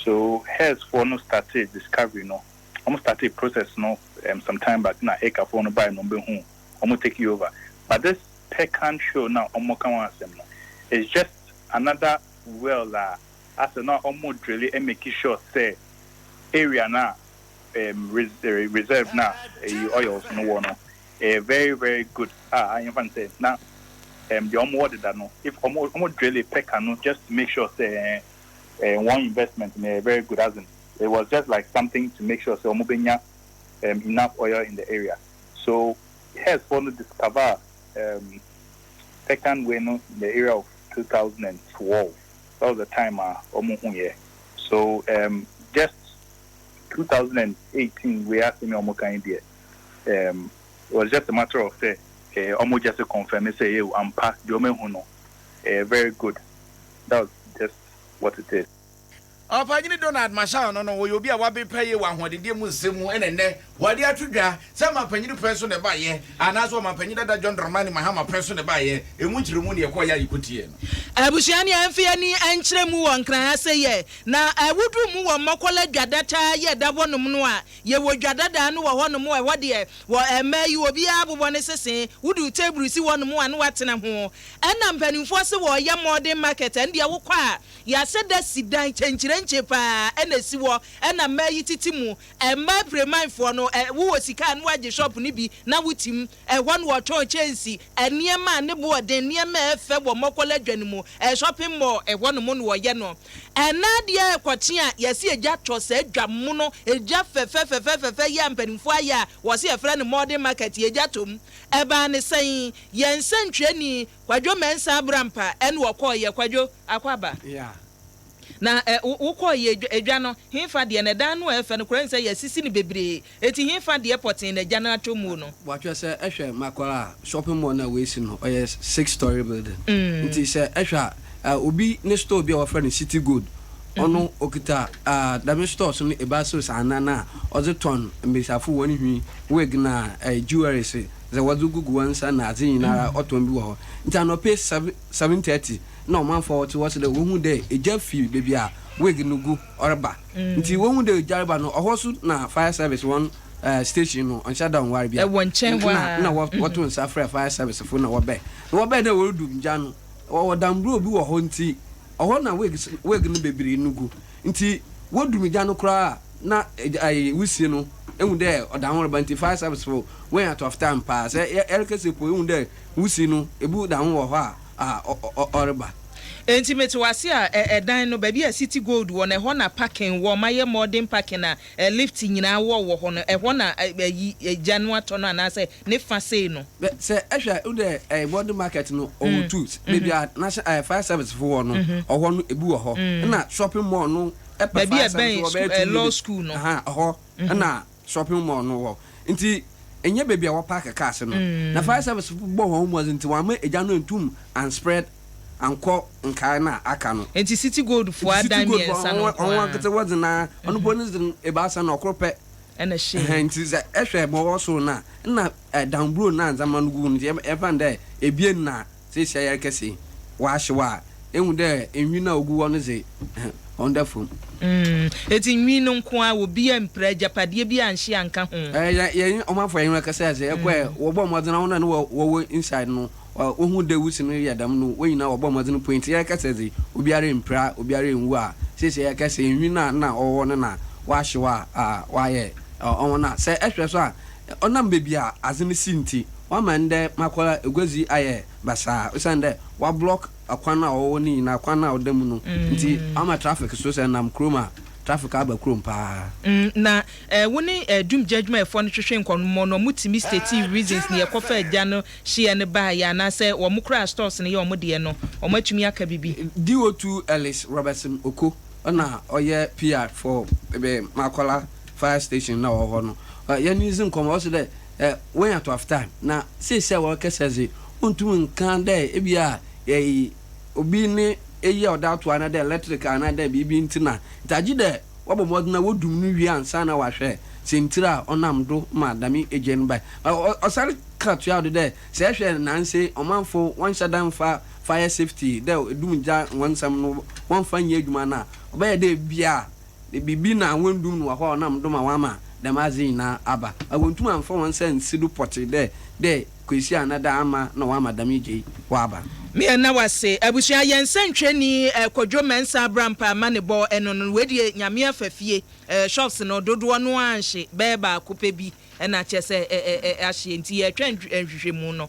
so Hess foɔ no startee discovery no wɔn startee process no um some time back na Aker foɔ no baeɛ na wɔn bɛhuu wɔn takee over but this Pecan show no a wɔka ho asɛm no is just another well a asɛ na ɔmo drille make sure sɛ area no a um reserve no a ɛyi oils no wɔ no ɛyɛ very very good a yɛmfa no sɛ na um deɛ ɔmo wɔ deda no if ɔmo ɔmo drille pɛka no just to make sure sɛ eh wɔn investment no ɛyɛ very good as in it was just like something to make sure sɛ ɔmo bɛnya um enough oil in the area so Hess foɔ no discover um second wei no in the area of 2012 that was the time a wɔn hu yɛ so um, just 2018 wei asɛm a wɔn kan yi deɛ um, it was just a matter of sɛ eh, wɔn just confirm sɛ yɛ ampa deɛ wɔn ehu no eh, very good that was just what it is. Ɔpanyini Donald Mashao no no, ɔyɛ obi a waben paa yie wɔ ahoɔdendeɛ mu nsɛm mu ɛna ɛnnɛ wɔde ato dwa sɛ ɔmanpanyini pɛn so na ɛbaeɛ anaasɛ ɔmanpanyin dada John Dramani Mahama pɛn so na ɛbaeɛ, ɛmu nkyerɛmu ne ɛkɔeɛ a yɛkɔtieɛ no. Abusua ne ɛmfe ani nkyerɛ mu wɔ Nkran ase yɛ na wodu mu wɔ Mɔkɔla dwadataa yɛ da hɔ nom no a yɛwɔ dwa dadaa no wɔ hɔ nom ɛhɔ deɛ wɔ mmaa yi obiara bobɔ ne sese wode wo table si hɔ nom a na watena ho ɛna mpanimfoɔ se wɔɔyɛ modern market ɛndeɛ wokɔ a Yɛahyɛ da si dan kyenkyerenkye paa na esi hɔ na mmaa yi tete mu. Mmaa Premanfoɔ no, wowɔ sika a na woagye shop no bi na wote mu. Ɛhɔ na wɔtɔn kyɛnsi, nneɛma a ne bo ɔden, nneɛma a ɛfɛ wɔ Mɔkɔla dwa no mu, shopping mall, ɛhɔ nom na wɔyɛ no. Ɛnnɛ adeɛ a ɛkɔkye a yɛse egya tɔ saa dwa mono, egya fɛfɛfɛfɛfɛ yi a mpanimfoɔ ayɛ a wɔse yɛfrɛ no modern market yi, egya tɔ mu. Ɛbaa ne sɛn? Yɛn nsɛntwerɛni Kwadwo Mensah Abrampa ɛna ɔkɔɔ yɛ Kwadwo Akwaaba. Yeah. Na ɛ wo wo kɔɔ yɛ edwa edwa no hefa deɛ na ɛdan no a ɛfɛ no koraa nsɛ yɛasisi no bebree eti hefa deɛ pɔtee na agya no atɔ muo no. Boatwɛ sɛ ɛhwɛ Makola shopping mall no a woesi no ɔyɛ 6 story building ntsi sɛ ɛhwɛ a obi ne store bi a wɔfrɛ no City Gold ɔno okita dɛm stores no ebiasa ose anan a ɔdze tɔn mbasiafo hɔn nhwi, wig na jewelries dza wɔdze gugu hɔn nsa na adze nyinara ɔtɔn bi wɔ hɔ. Ntsi anɔpa yi 7:30 nna ɔmanfo a wɔtse hɔ se dɛ wohun dɛ egya fi beebi a wig no gu ɔreba. Ntsi wohun dɛ egya reba no, ɔhɔ so na fire service hɔn station no ɔnnhyɛ da nnwar biara. Ɛwɔ nkyɛn hɔ Nna ara. nna wɔto nsa frɛ fire service fo na wɔbae. Na wɔbae dɛ worudum gya no, wɔwɔ damburo bi wɔ hɔ ntsi ɔhɔ na wigs wig no beberee no gu. Ntsi wodum gya no koraa a na ayi wusie no ehu dɛ ɔda ho reba ntsi fire service fo woenya tough time paa. Sɛ yɛrekasa mpo ehu dɛ wusie no ebu da ho wɔ hɔ a ɔreba. Enti mete wo ase a, ɛ ɛdan no, baabi a City Gold wɔ no, ɛhɔ na parking wɔ, wɔayɛ modern parking a ɛ lift nyinaa wɔ wɔ hɔ no, ɛhɔ na ɛ ayi gya no atɔ no anaasɛ ne fa sei no. Bɛ sɛ ɛhwɛ a, ehu dɛ ɛ modern market no ɔwɔ two, baabi a national ɛ fire service fo wɔ no, ɔhɔ no ebi wɔ hɔ, ɛna shopping mall no ɛpɛ Baabi fire a service ɛbɛn wɔ school bɛyɛ ɛ two law minutes, school no. ahaa ɛhɔ ɛna shopping mall no wɔ. Nti nnyɛ beebi a wɔpark cars no. Na fire service fo bɔɔ hɔn ho mbɔdzen ntsi wɔamma egya no enntum annspread annkɔ nkaa no a aka no. Nti City Gold foɔ Ntsi City adan Gold foɔ mmiɛnsa no hɔn nko ara. ankasa wɔdze no ara, ɔno mpo ne dze no ebiasa no ɔkor pɛ. Ɛna ɛhyɛɛ. Ɛhɛn, ntsi sɛ ehwɛ ma ɔwɔ sor no a, nna danburo no a ndzɛmba no gu mu no ntsi yɛmfa no dɛ ebien na Seesei a yɛrekasa yi, wɔahyew a, ehu dɛ nhwi no a ogu hɔ no dze, ɔnnda famu. Ntsi nhwi no nko ara, obi ammpira, agyapadeɛ bi annhye annka ho. Yɛnye ɔmanfo a yɛnye hɔn kasae dze, yɛkɔe, wɔbɔɔ mbɔdzen, hɔn a nna wɔwɔ inside no, wohun dɛ wusi no reyɛ dɛm no, hɔn nyina wɔbɔɔ mbɔdzen puei. Ntsi yɛrekasa dze, obiara emmpira, obiara ennwu a, seesei yɛrekasa yi, nhwi no a nna ɔwɔ hɔ no na wɔahyew a wɔayɛ hɔn a, sɛ ehwɛ so a, ɔnam beebi a adze no sii ntsi, Wɔama ndɛ Makola eguadzi ayɛ basaa osiandɛ wɔablɔk kwan a ɔwɔ hɔ no nyina, kwan a ɔda mu no ntsi ɔama traffic so sɛ enam kurom a traffic aba kurom paa. Na wo ne dwumgya adwumayɛfoɔ no twetwe nkɔmmɔ no, wɔtumi statii reasons nea ɛkɔfaa gya no hyeɛ no baeɛ anaasɛ wɔn koraa stores no yɛ wɔn deɛ no, wɔatumi aka biribi? DO2 Ellis Robertson Oko na ɔyɛ PR for Makola fire station no a ɔwɔ hɔ no, yɛne no dzi nkɔmmɔ, ɔse dɛ Woenya tough time, na sesei a wɔrekasa dze, onntum nnkã dɛ bi a obi ne eyi a ɔdze ato anaadɛ electric anaadɛ biribi ntsi na ntsi agyedɛ wɔbɔ mbɔdzen na wodum no wie ansaana wɔahwɛ siantsir a ɔnam do ma dɛm egya no bae. Ɔsan kã toaa do dɛ, sɛ ehwɛ ndaansa yi, ɔmanfo wɔnnhyɛ da mmfa fire safety dɛ dum gya hɔn nsɛm no wɔmmfa nnyɛ edwuma no a, ɔbɛyɛ dɛ bi a Biribi na wonndum no wɔ hɔ a ɔnam do ma wɔama dɛm adze yi nyina aba. Na wonntum ammfa hɔn nsa ennsi do pɔtsee dɛ dɛ Kwesi anaa dɛ Ama na wɔama dɛm egya yi ɔaba. Me ɛna wase. Abusua yɛn nsɛntwerɛni Kwadwo Mensah Abrampah amanebɔ ɛno no wei deɛ Nyame afa fie shops no dodoɔ no ara nhye bɛyɛ baako pɛ bi ɛna kyerɛ sɛ ahyeɛ nti yɛretwɛn nhwehwɛmu no.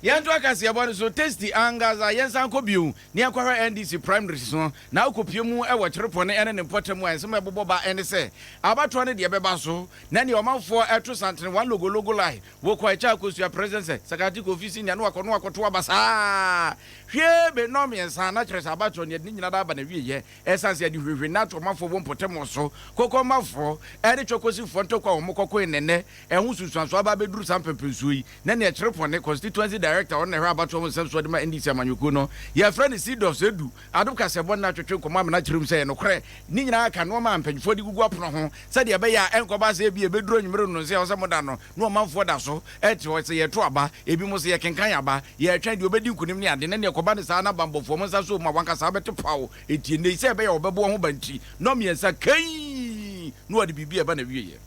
Yɛntoa kaseɛbɔ no so, Tasty ankasa yɛnsan nkɔ bio na yɛnkɔhwɛ NDC primaries no. Na wokɔpue mu wɔ Kyerepɔne ne ne mpɔtam a, nsɛm a ɛbobɔ ba ne sɛ, abatoɔ no deɛ ɛbɛba so, na nea ɔmanfoɔ to santene one logo logo line, wokɔ ɛkyɛ akɔsua President sɛ Sakati Kofi Senior na wakɔ na wakɔto aba saa hwee be nnɔn mmiɛnsa, na kyerɛ sɛ abatoɔ no yɛde ne nyina da aba n'awieɛ. Ɛsiane sɛ yɛde hwehwɛ nna to ɔmanfoɔ wɔ mpɔtam so, kokɔmmafoɔ ne twɔkɔsifoɔ ntɔkwa a wɔkɔkoe ne nnɛ ɛho nsunsuansoɔ aba abɛduru saa mpɛnpɛnsoɔ yi, na nea Kyerepɔne Constituency. Director a ɔno na ɛhwɛ abatoɔ ho nsɛm soɔ de ma NDC amanyɔkuo no. Yɛfrɛ no Seedorf Sedu Adom Kaseɛbɔ no atwetwe nkɔmmɔ amena kyerɛ mu sɛ ɛyɛ nokorɛ. Ne nyinaa ka nnoɔma a mpanyinfoɔ de gugu apono ho sɛdeɛ ɛbɛyɛ a ɛnkɔba sɛ ebia ɛbɛduru anwummere no sɛ ɛwɔ sɛ moda no na ɔmanfoɔ da so te hɔ sɛ yɛreto aba, ebinom sɛ yɛkenkan aba, yɛretwɛn deɛ ɔbɛdi nkunim ne ade na nea ɛkɔba ne saa na banbɔfoɔ mo nsa so ma wankasa abɛte paw. Enti ɛnnɛ yi sɛ ɛbɛyɛ a wɔbɛbɔ wɔn ho ban nti, nnɔmmiɛnsa kann na wɔde biribi a ɛba n'awieeɛ.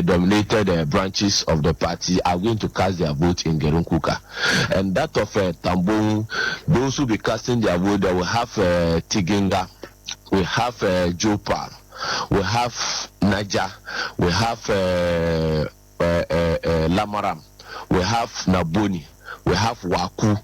Dominated branches of the party are going to cast their vote in Gerunkuka. And that of uh, Tambon, those who be casting their vote, they will have uh, Tiginga, we have uh, Jopal, we have Naja, we have uh, uh, uh, uh, Lamaram, we have Naboni, we have Waku,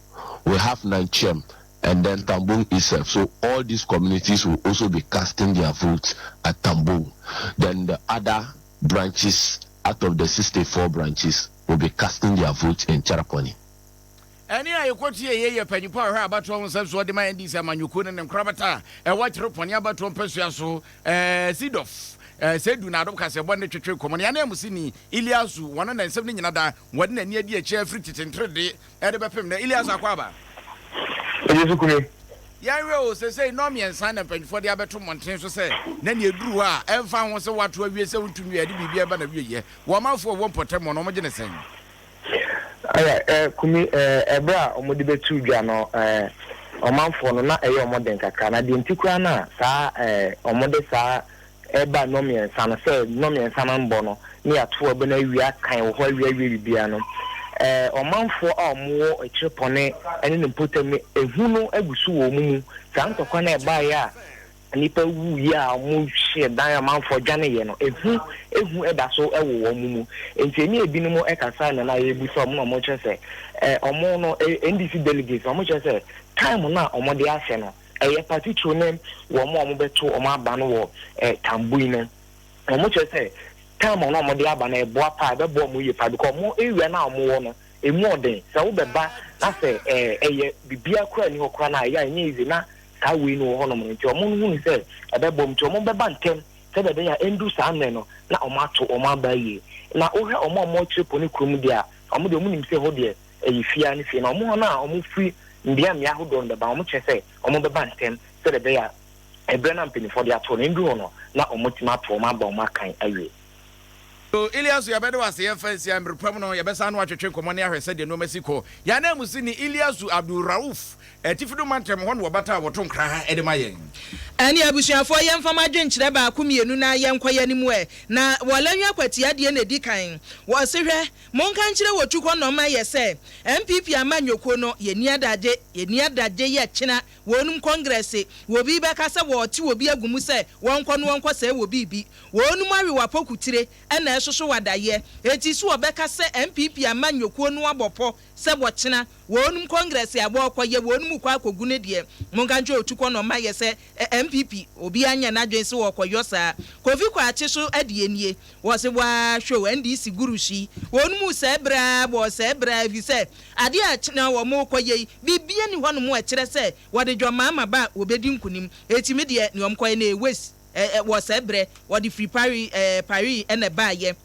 we have Nanchem, and then Tambung itself. So all these communities will also be casting their votes at Tambung. Then the other branches out of the 64 branches will be casting their votes in Chereponi. Ɛnne a yɛkɔtieeɛ yi yɛ panyimfo a wɔhwɛ abatoɔ ho nsɛm soɔ de ma NDC amanyɔkuo no ne nkorabata a ɛwɔ Kyerepɔne abatoɔ mpasua so, Sidɔf, Seidu na Adom Kaseɛbɔ ne twetwe nkɔmmɔ no. Yɛn ananmusini, Iliasu, wɔno na nsɛm no nyina da, wɔde n'ani adi akyire afiri tete nterede de bɛpem nnɛ. Iliasu Akwaaba. Megye so kumi. Yɛnhwɛ o, seesei nnɔnmiɛnsa na mpanyimfoɔ de abɛto mmɔnten so sɛ na nea ɛduru hɔ a, ɛmfa ho sɛ woato awie sɛ wontumi wie a, yɛde biribi reba n'awieeɛ. Wɔ ɔmanfoɔ a wɔwɔ mpɔtam hɔ no, wɔgye no sɛn? Aya, eh, Kumi, eh, ɛberɛ a wɔde bɛtoo dwa no, eh, ɔmanfoɔ no, na ɛyɛ wɔn den kakra. Na deɛ nti koraa no a saa, eh, wɔde saa ɛreba nnɔmmiɛnsa no, sɛ nnɔmmiɛnsa no mbɔ no, ne yɛato ɛbɛ no awie akan wɔ hɔ awie awie biribiara no, eh, ɔmanfoɔ a wɔwɔ akyirepɔne ne ne mpɔtam no, ehu no agu so wɔ wɔn mu. Saa ntɔkwa no a ɛbaeɛ a nnipa wuiɛ a wɔhyee dan a amanfoɔ dwaneeɛ no, ehu ehu da so wɔ wɔn mu. Enti ɛne ebinom kasa na na yɛrebisa wɔn na wɔkyerɛ sɛ, eh, wɔn no, NDC delegates, wɔkyerɛ sɛ time no a wɔde ahyɛ no, ɛyɛ pa titiriw ne wɔn a wɔbɛto wɔn aba no wɔ eh, Tambui no. Wɔkyerɛ sɛ time no a wɔde aba no ɛboa paa, ɛbɛboa wɔn yie paa because wɔn area no a wɔwɔ no, emu ɔden. Sɛ wobɛba na sɛ eh, ɛyɛ biribiara koraa nni hɔ koraa no a, ɛyɛ a ɛnyɛ easy na saa wei no wɔ hɔnom no. Nti wɔn hunu sɛ ɛbɛboa wɔn nti wɔbɛba ntɛm sɛdeɛ ɛbɛyɛ a ɛndu saa mmerɛ no na wɔato wɔn aba yie. Na wohwɛ wɔn a wɔwɔ Kyerepɔ ne kurom deɛ a, wɔn deɛ wɔnim sɛ hɔ deɛ ɛyɛ fie ara ne fie. Na wɔn a wɔfiri mmea mmea ahodoɔ no bɛba, wɔkyerɛ sɛ wɔbɛba ntɛm sɛdeɛ ɛbɛyɛ a ɛberɛ no a mpanimfoɔ de ato no ɛndu hɔ no na wɔatumi ato wɔn aba wɔn akan awie. So Iliasu, yɛbɛda wo ase. Yɛmfa nsi ha. Mmere pa mu no, yɛbɛsan ne wo atwetwe nkɔmmɔ ne ahwɛ sɛdeɛ nneɛma si kɔ. Yɛn ananmusini Iliasu Abdul Rauf, Atifido Mantam hɔ na wɔbata a wɔto nkra ha de ma yɛn. Ɛne abusuafoɔ yɛmfa mo adwenkyerɛ baako mienu na yɛnkɔ yɛn mu ɛ. Na wɔlɛnwe akwatia deɛ na ɛdi kan. Wɔse hwɛ, monka nkyerɛ wɔ tukɔ nɔma yɛ sɛ NPP amanyɔkuo no yɛnni adagye, yɛnni adagye yɛ kyena wɔnom kɔngrɛse, wɔbi bɛka sɛ wɔɔte wɔbi agu mu sɛ wɔnkɔ no wɔnkɔ sɛe wɔ biibi. Wɔnom awe w'apɔkutire na ɛsoso w'adayɛ, enti so wɔbɛka sɛ NPP amanyɔkuo no abɔ pɔ sɛ wɔkyena wɔnom kɔngrɛse a wɔɔkɔyɛ wɔnom kɔ akɔgu no deɛ, monka nkyerɛ Otukɔ na ɔma yɛ sɛ NPP obiara nyɛ n'adwene sɛ wɔɔkɔyɔ saa. Kofi Kwakye so deɛ nie, wɔse waa hwɛ o NDC gurus yi, wɔnom sɛe berɛ ara wɔɔsɛe berɛ ara efisɛ adeɛ a kyena wɔɔkɔyɛ yi biribiara nni hɔnom a ɛkyerɛ sɛ wɔde John Mahama ba a wɔbɛdi nkunim, enti me deɛ nea wɔkɔyɛ no ɛyɛ waste. Ɛ ɛ wɔ sɛɛ berɛ, wɔde firi Paris ɛ Paris na ɛbaeɛ.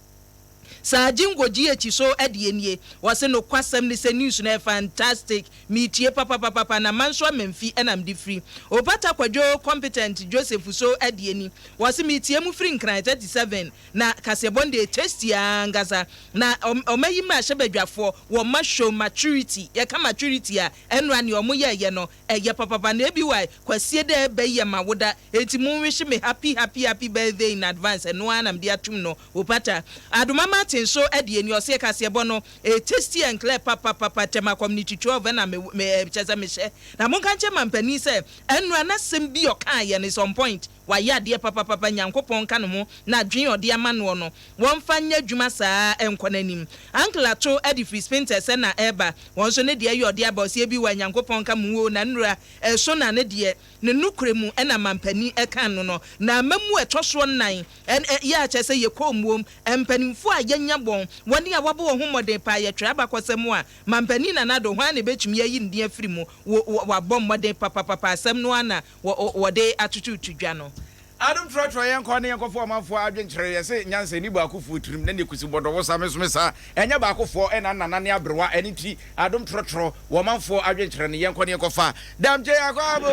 Saa Jingo GH so deɛ nie. Wɔse nokwasɛm ne sɛ news no yɛ fantastic. Metie papapapapa na manso amanfi na mede firi. Opata Kwadwo Competent Joseph so deɛ ni. Wɔse metie mo firi Nkran 37 na kaseɛbɔ no deɛ tasty ara ankasa. Na ɔma yi mmarahyɛbadwafoɔ wɔma show maturity. Yɛka maturity a ɛnora nea wɔyɛɛyɛ no Ɛyɛ papapa na ABY kwasie dɛ ɛbɛ yɛ ma woda enti mo nwishe me happy happy happy birthday in advance ɛno ara na mede atum no Opata Adoma Martin so ɛdeɛ ni ɔse kaseɛbɔ no ɛyɛ tasty and clear papapapa Tema community 12 ɛna me me kyɛ sɛ mehyɛ na monka nkyɛ mampanin sɛ ɛnora nasɛm bi ɔkaayɛ no is on point Wayɛ adeɛ papapapa Nyankopɔn nka ne ho na adwene a ɔde ama noɔ no wɔnfa nyɛ adwuma saa nkɔ n'anim. Uncle Ato de firi Spintex na ɛreba wɔn nso ne deɛ yɛ ɔde aba ɔseɛ bi wa Nyankopɔn nka mo oo na nnura ɛso na ne deɛ ne nokorɛ mu na mampanin ɛka no no na amamu ɛtɔ soɔ nnan yɛ a kyerɛ sɛ yɛ kɔɔ muom mpanimfoɔ a yɛnya wɔn wɔne a wɔabɔ wɔn ho mmɔden paa yɛtwerɛ abakɔsɛm a mampanin Nana Addo hwan na ɛbɛtumi ayi ne din afiri mu wɔ wabɔ mmɔden papapapa asɛm no ara na wɔ wɔde atototo dwa no. Adom trɔtrɔ yɛnkɔ ne yɛnkɔfa ɔmanfoɔ adwenkyerɛ yɛse nyansa nni baakofoɔ tirim na neɛ kusi bɔdɔ wo sa me nso me sa ɛnyɛ baakofoɔ ɛna nana ne aberewa ɛno nti adom trɔtrɔ wɔ ɔmanfoɔ adwenkyerɛ no yɛnkɔ ne yɛnkɔfa Damkyɛ yɛakɔ abo.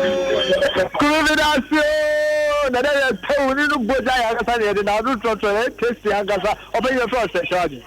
Kunu meda ase oo nana yɛ pɛ wo ne no bɔ gya yɛ ankasa ne yɛde na adom trɔtrɔ yɛ tasty ankasa ɔpɛ yɛ fɛ ɔsɛ hyɛ ade.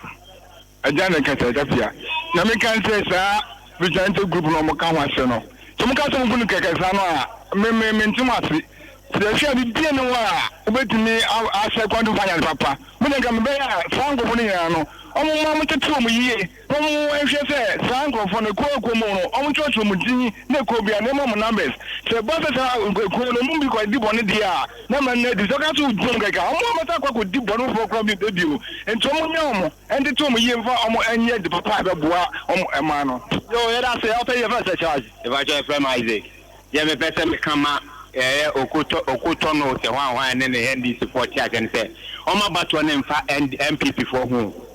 Agya ne kasa agya pia. Na me ka sɛ saa vigilante group no ɔmo ka ho asɛ no sɛ ɔmo ka sɛ ɔmo gu no kɛkɛ saa no a me me me nte mo ase sɛ yɛhwɛ a bibia ni hɔ a wobɛtumi asɛ quantum finance papa mo deɛ nka mebɛyɛ a saa nkorɔfoɔ no nyinaa no ɔmo ma ɔmo tete ɔmo yie na ɔmo nhwɛ sɛ saa nkorɔfoɔ no ekuo ekuo mu no ɔmo kyerɛkyerɛ ɔmo din na ekuo bia na ɛma ɔmo numbers sɛ ɛba sɛ saa ekuo no ɔmo bi kɔ di bɔne deɛ a na ma no adi sɛ ɔka sɛ ogyina mu kɛkɛ a ɔmo a ɔmo sa kɔ akɔ di bɔne foforɔ koraa bi bio nti ɔmo nya ɔmo Ɛntete wɔn yie mfa wɔn nyɛ ade papa a ɛbɛboa wɔn mmaa no. Yoo yɛda ase ɔpɛ yɛfrɛ wo sɛ Charles. Mepakyɛw yɛfrɛ me Isaac. Deɛ mepɛ sɛ meka ma ɛyɛ Okotɔ Okotɔ no sɛ hwan hwan ne ne NDC foɔ te aseɛ ne sɛ wɔn abatoɔ no mfa NPP foɔ ho o.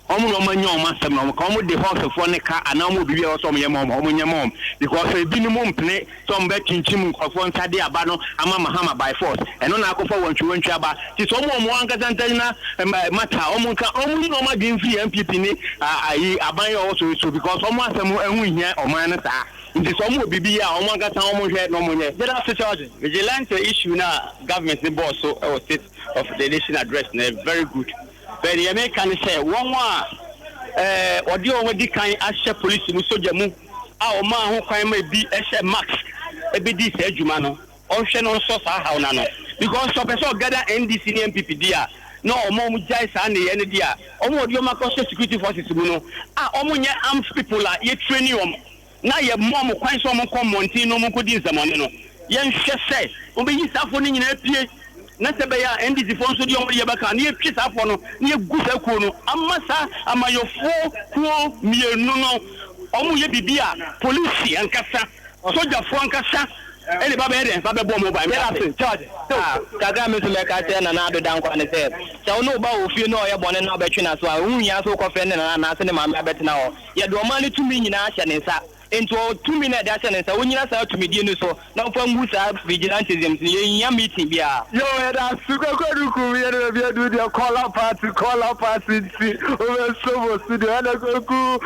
Wɔn na wɔn anya wɔn asɛm na wɔn ka. Wɔn de Hawks foɔ no ka anaa wɔn wɔ biribi a ɛwɔ sɛ wɔn yɛ ma wɔn a wɔn nyɛ ma wɔn because ebinom mpene sɛ wɔn bɛ kyinkyim nkorɔfoɔ nsa de aba no ama Mahama by force ɛno na akɔfa wantwi wantwi aba nti sɛ wɔn wɔn ankasa nta nyina matter wɔn nka wɔn nyi wɔn adwene mfiri NPP ne ayi aban yi a ɔwɔ so yi so because wɔn asɛm ɛho nhia ɔman no saa nti sɛ wɔn wɔ biribi yɛ a wɔn ankasa wɔn nhwɛ na wɔn nyɛ. Yɛda ase Charge. Vigilante issue no a government no bɔɔ so wɔ state of the nation address no ɛyɛ very good but deɛ meka ne sɛ wɔn a wɔde wɔn adi kan ahyɛ police mu sogya mu a ɔmaa ho kwan ma ebi hyɛ mask bɛdii saa dwuma no, ɔnhwɛ na ɔnsɔ saa haw no ano because sɛ ɔpɛ sɛ ɔgada NDC ne NPP di a na ɔma wɔn gyae saa nneyɛɛ no di a, wɔn a ɔde wɔn akɔhyɛ security forces mu no a wɔn nyɛ armed people a yɛ traini wɔn na yɛ ma wɔn kwan sɛ wɔn nkɔ mmɔnten na wɔn nkɔdi nsɛmɔne no, yɛnhwɛ sɛ wɔbɛyi saa foɔ no nyinaa apue. Na sɛ ɛbɛyɛ a NDC foɔ nso deɛ wɔn deɛ bɛka na yɛtwe saa foɔ no na yɛgu saa kuo no ama saa amayɔfoɔ kuo mmienu no wɔn yɛ biribi a polisi ankasa sogyafoɔ ankasa ɛna ɛba bɛyɛ dɛn ba bɛbɔ wɔn ban. Yɛda ase charge. Ah, kakra a me nso mɛka akyerɛ Nana Addo Dankwa ne sɛ, sɛ wo ne wo ba wɔ fie na ɔyɛ bɔne na wobɛtwe n'aso a, ɛho nhia sɛ wokɔfrɛ ne nana anaasɛ ne maame abɛtena hɔ. Yɛde ɔman no tumi nyinaa ahyɛ ne nsa. Enti ɔwɔ tumi no a yɛde ahyɛ ne nsa, ɔnnyina saa tumidie no so na ɔmfa ngu saa vigilantism so no, yɛnhia meeting biara. Yoo yɛda ase kwaku adu kum yɛne baabi aduru deɛ kɔla party kɔla party nti wobɛsom wɔ studio ɛna kwaku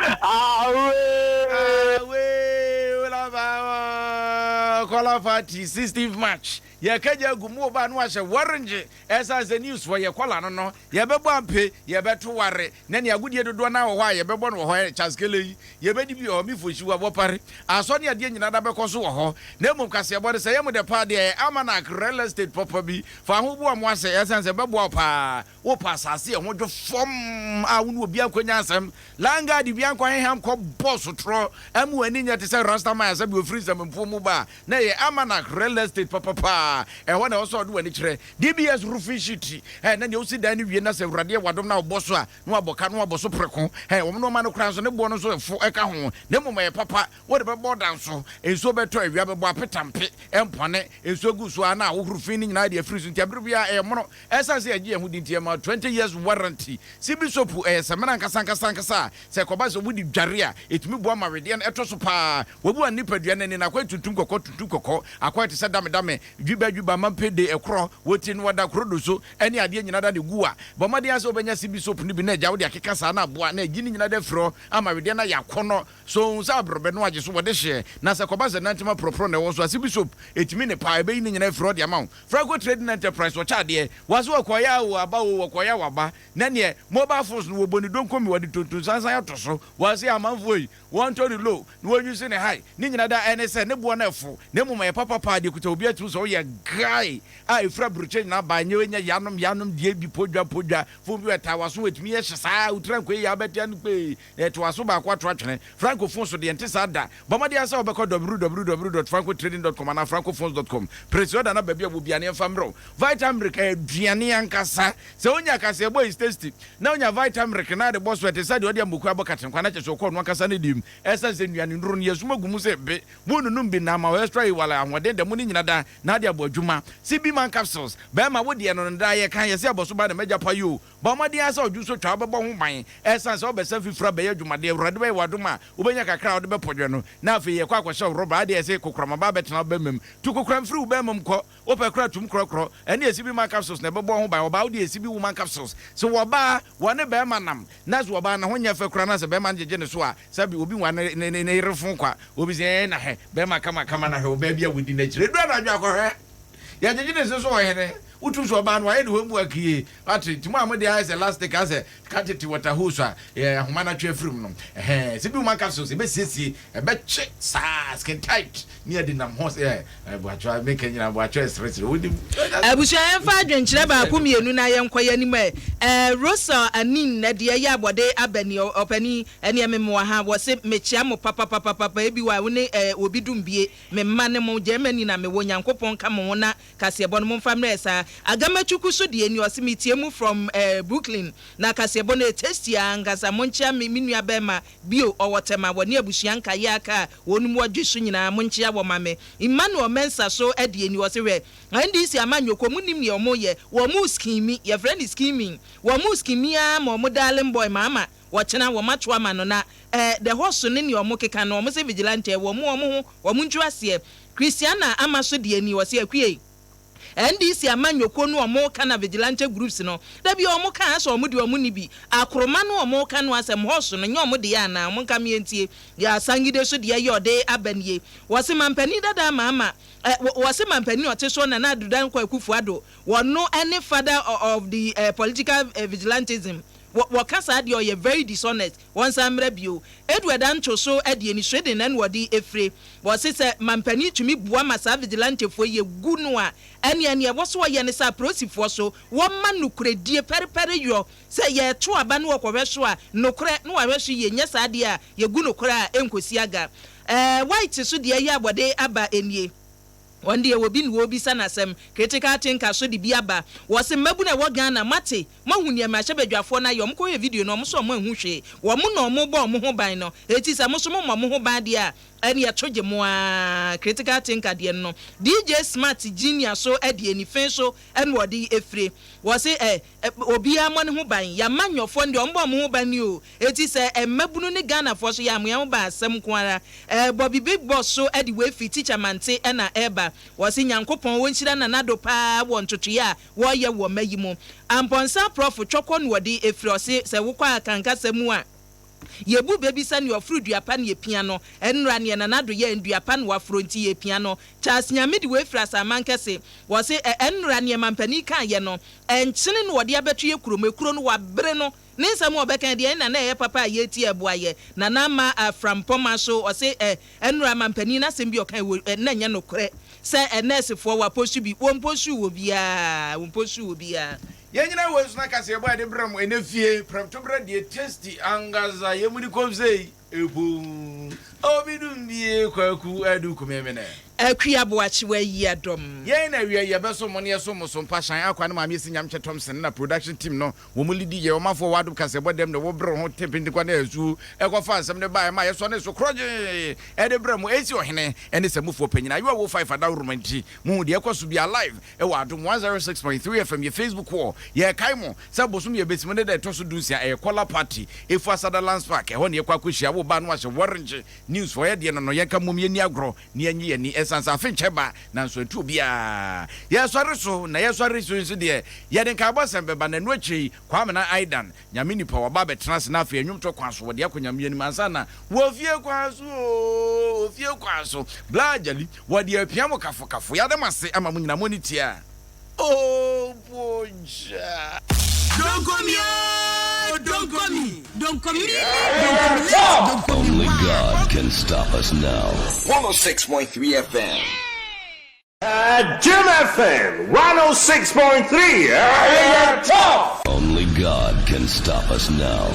away. Away olaba kɔla party 16th March yɛka gya agu mu wo ba no ahyɛ wɔrengye ɛsan sɛ news fɔ yɛ kɔla no no yɛbɛbɔ ampe yɛbɛto ware Na nea agodie dodoɔ no ara wɔ hɔ a yɛbɛbɔ no wɔ hɔ ɛ, Chaskele yi, yɛbɛdi bi wɔ hɔ, Mifo Hyiwa, Bɔpare, Asɔ ne adeɛ nyinaa da bɛkɔ so wɔ hɔ. Na mmom kaseɛbɔ no, sɛ ɛyɛ mo dɛ paa deɛ, ɛyɛ Almanac Real Estate papa bi. Fa ho boa mo ase, ɛsiane sɛ ɛbɛboa wo paa. Wopɛ asase a ɛho dwo fɔmm a wo ne obiara nkɔnya asɛm, landguard biara nkɔheham nkɔbɔ sotorɔ mma w'ani nyɛ te sɛ Rastaman a sɛdeɛ ɔfiri nsɛmfua mu ba a, na ɛyɛ Almanac Real Estate papa paa. Ɛhɔ na ɛwɔ sɛ ɔde w'ani kyerɛ. DBS roofing sheet, ɛ, na nea osi dan no wie na sɛ Awurade yɛ w'adom na ɔbɔ so a, na wabɔ ka na wabɔ so prɛko. Ɛ, wɔn nneɛma no koraa nso, ne boɔ no nso ɛfo ɛka ho, na mmom ɛyɛ papa. Wode bɛbɔ dan so, nsuo bɛtɔ, awia bɛbɔ, apetampe, ɛmpɔne, nsuo gu so ara na ahohoro fi no nyinaa de afiri so, nti abere biara ɛyɛ mono. Ɛsiane sɛ yɛgye yɛn ho di nti, yɛma 20 years warranty. CB soap, ɛyɛ samina ankasa ankasa ankasa a sɛ ɛkɔba sɛ wode dware a, ɛtumi boa ma wedeɛ no ɛtɔ so paa. Wabu a nipadua no ani no akɔyɛ tuntum kɔkɔɔ tuntum kɔkɔɔ, akɔyɛ te sɛ damedame, Dwiba dwiba mampe de ɛkorɔ wɔ ti no wɔda koro do so ɛne adeɛ nyina da de gu a bɔ mmɔden ara sɛ wobɛnya sibi soap no bi na agya wode akeka saa na aboa na agyi ne nyina da afiri hɔ ama wedeɛ no ayɛ akɔnɔ so wohu sɛ abrɔbɛ no agye so wɔde hyeɛ na sɛ kɔba sɛ nantema prɔprɔ na ɛwɔ so a sibi soap ɛtumi ne paa ɛbɛyi ne nyina afiri hɔ de ama wo Franco Trading Enterprise wɔkyɛ adeɛ wɔase wɔkɔɔyɛ a o aba o wɔkɔɔyɛ a waba na neɛ mobile phones no wɔbɔ ne donkomi wɔde tonton sansan ato so wɔase amanfoɔ yi Wɔntɔ no low na wɔnuse no high. Ne nyina da ɛne sɛ ne boɔ no ɛfo na mmom ɛyɛ papa paa deɛ kuta obi atum sɛ woyɛ guy a ɛfiri aburokyire nyina ba ɛnyɛ wei nyɛ yanom yanom deɛ bi podwa podwa phone bi wɔ ɛtaa waso ɛtumi yɛ hye saa wotira nkɔ yie abɛte ano kpee na ɛte waso baako ato atwene Franco phone so deɛ nte saa da bɔ mmɔden ara sɛ wobɛkɔ www dot francotrading dot com anaa francophones dot com press order na baabi a wɔ biara no yɛmfa mmerɛ wo Vitamilk ɛyɛ aduane ankasa Sɛ onya kaseɛbɔ is tasty na onya Vitamilk na ade bɔ so a, ɛte sɛ deɛ ɔde amoku abɔ katenkwa na kyerɛ sɛ ɔkɔ ɔno ankasa ne deɛ mu. Ɛsiane sɛ nnuane nnuro no yɛasum agu mu sɛ be, mo nnonom bi na ama wo extra. ewala ahoɔden da mu no nyina da na ade abɔ adwuma. CB man capsules, bɛɛma wo deɛ no no daa yɛka yɛse abɔso ba na m'agya pa yoo. Bɔ mmɔden ara sɛ ɔdwo so twa wobɛbɔ ho ban ɛsan sɛ wobɛsa fifiri abɛyɛ adwumadeɛ Awurade bɛyɛ wo adom a wobɛnya kakra a wode bɛpɔdwɛ no na afei yɛkɔ akɔhyɛ wo rɔba adeɛ yɛse kokoram aba abɛtena wo bɛma mu tu kokoram firi wo bɛma mu kɔ wopɛ koraa tum korɔkorɔ ɛne ɛsi bi man capsules na ɛbɛbɔ ho ban ɔbaa wodeɛ ɛsi bi woman capsules sɛ wɔbaa wɔne bɛma nam na sɛ ɔbaa ne ho nyɛ fɛ koraa na sɛ bɛma no gyegye ne so a sɛbi obi nwa ne ne ne yere fo kwa obi sɛ ɛɛ na hwɛ bɛma kama kama na hwɛ ɔbaa bi a wɔdi n'akyire edu anadwo akɔhwɛ yɛgyegye ne so so ɔhene wotu so ɔbaa no wayɛ ne ho mu akie wate nti mo a mode ayɛ sɛ elastic asɛ ka tete water hose a yɛ ahoma no atwe afiri mu no ɛhɛn sɛ bi woman capsules ɛbɛsiesie ɛbɛkye saa skin tight ne yɛde nam ho sɛ ɛboatwa meka nyina boatwa ɛseresere wonim. Abusua yɛmfa adwenkyerɛ baako mienu na yɛnkɔ yɛnim ɛ eh Russell Anin na deɛ ɛyɛ abɔde aba ni ɔpanin ɛneɛ me moa ha wɔse mekyea mo papapapapa ebi wɔ a wo ne eh obi dum bie me mma ne mo Germany na mewɔ Nyankopɔn nka mo ho na kaseɛbɔ no momfa mmerɛ saa Agamachuku so deɛ ni ɔse metie mu from eh Brooklyn na kaseɛbɔ no ɛyɛ tasty ankasa monkyea me me nua bɛɛma bio ɔwɔ Tema wɔ ne abusua nkaeɛ aka a wɔnom wɔ dwe so nyinaa monkyea wɔ ma me Emmanuel Mensah so deɛ ni ɔse hwɛ NDC amanyɔkuo mo nim neɛ ɔmo yɛ wɔn scheme yɛfrɛ no scheming wɔn scheme ara ma ɔmo darling boy maama wɔkyena wɔn ato ama no na eh the horse ne neɛ ɔmo keka no ɔmo se vigilante wɔn ɔmo ho wɔn ntu aseɛ Christiana ama so deɛ ni ɔse Akuei NDC amanyɔkuo no ɔmo ka na vigilante groups no da biaa ɔmo ka asɛ ɔmo deɛ ɔmo nni bi akoroma no ɔmo ka no asɛm horse no nyɛ ɔmo deɛ anaa ɔmo nka meɛ ntie deɛ Asangide so deɛ yɛ ɔde aba nie wɔse mampanin dada ama ama eh wɔse mampanin ɔte soɔ Nana Addo Dankwa Akufo Addo wɔno ne father of the eh political vigilantism wɔ wɔka saa deɛ ɔyɛ very dishonest wɔnsan mmra bio Edward Anto so deɛ ni Sweden na ɔde efire Wɔse sɛ mampanin tumi boa ma saa vigilantefoɔ yi yɛgu no a, ɛneɛ neɛ ɛwɔ sɛ wɔyɛ ne sɛ aprosifoɔ so wɔma nokorɛdie pɛrepɛre yɔ sɛ yɛreto aba ne wɔkɔhwɛ so a nokorɛ na wɔahwɛ so yie nyɛ saa deɛ a yɛgu no koraa a ɛnkɔsi aga. Ɛɛ White so deɛ yɛ a wɔde aba nie. Wɔn deɛ obi na ɔrebisa no asɛm. Critical thinker so de bi aba. Wɔse mmabunu a ɛwɔ Ghana moate, moahu neɛ mmarahyɛbadwafoɔ no ayɛ, wɔn kɔhwɛɛ video no wɔn nso wɔn anhu hwee. Wɔn na wɔn rebɔ wɔn ho ban no. Enti sɛ mo nso mommɔ mo ho ban deɛ a, ɛneɛ to gye mo ara. Critical thinker deɛ no no. DJ Smart Junior so deɛ nife so na ɔde fire. Wɔse eh, obiara mmɔ ne ho ban. Yɛn amanyɔfoɔ no deɛ wɔn bɔ wɔn ho ban ni o. Enti sɛ mmabunu ne Ghanafoɔ so yɛamoa ho ba asɛm nko ara. Eh, Bobby Big Boss so de wei firi Teacher Mante na ɛreba. Wɔse Nyankopɔn ɔnhyira Nana Addo paa wɔ ntotoeɛ a wɔreyɛ wɔ mma yi mu. Ampɔnsa Prɔfo Twɔkɔ na ɔde firi. Ɔse sɛ wokɔ Akan kasa mu a, yɛbu bɛ bi sɛ nea ɔforo dua pa na yɛpia no. Ɛnnora neɛ Nana Addo yɛɛ no dua pa na waforo nti yɛpia no. Charles Nyame de wei firi Asaman Kɛse. Wɔse ɛ ɛnnora neɛ mampanin kaeɛ no, ɛnkyene na ɔde abɛto yɛ kurom. Ekuro no wabere no. Ne nsɛm a ɔbɛkae deɛ ɛna na ɛyɛ papa a yɛretie ɛboa yɛ. Nana Ama Aframpɔma so ɔse ɛ ɛnora mampanin no asɛm bi a ɔkae wɔ ɛ na ɛnyɛ nokorɛ sɛ ɛ nɛɛsefoɔ wɔapostu bi. Wɔmpostuu wɔ biara. Wɔmpostuu wɔ biara. Yɛn nyinaa wɔ nsona kaseɛbɔ a yɛde brɛ mo ɛnɛ fie prɛmtoberɛ deɛ tasty ankasa yɛn mu ni kɔm sei epoo obi dum bie kwaku adu kumemene. Akua Boakye wayi adɔm. Yɛn na awia yi yɛbɛsom mo na yɛsom mo so mpa Shan Akwa ne Maame Esi Nyamkyɛ Thompson na production team no Wɔn lidi yɛ ɔmanfoɔ wɔ adom kaseɛbɔ dɛm na wɔbrɛ ho te pentenkwa ne asuo ɛkɔfa nsɛm no baeɛ ma yɛsɔ ne so korɔgyee ɛde brɛ mo. Esi ɔhene ɛne samufoɔ panyin Ayewa wo five adaworoma nti mohu deɛ ɛkɔ so biara live ɛwɔ Adom 106.3 FM yɛ Facebook wɔ Yɛkae mo sɛ bosom yɛ bɛsi mu ne da ɛtɔ so dunsia ɛyɛ Kɔla Party Efua Sutherlands Park ɛhɔ na yɛkɔ akɔhyia wo ba no ahyɛ wɔrengye news foɔ yɛdeɛ no no yɛnka mmom yɛnni agorɔ na yɛnnye yɛn ani ɛsiane sɛ afe nkyɛ ba nanso ɛtu obiara. Yɛsɔre so na yɛsɔre so yi nso deɛ, yɛde nkaebɔ asɛm bɛba, na ɛno akyire yi, Kwame na Aidan, Nyame nipa, wɔaba abɛtena ase na afei nnwomtoɔ kwan so, wɔde akɔ Nyame anim ansa na wɔ fie kwan so oo, ofie kwan so, Bla Gyali, wɔde apia mo kafo kafo, yɛada mo ase ama mo nyinaa, mo ani tua oo, bogya. Don't call me oh, don't call me, don't call me, don't call me late, don't call me Only why. God can stop us now. 106.3 FM. Jim FM 106.3 ɛyɛ top. Only God can stop us now.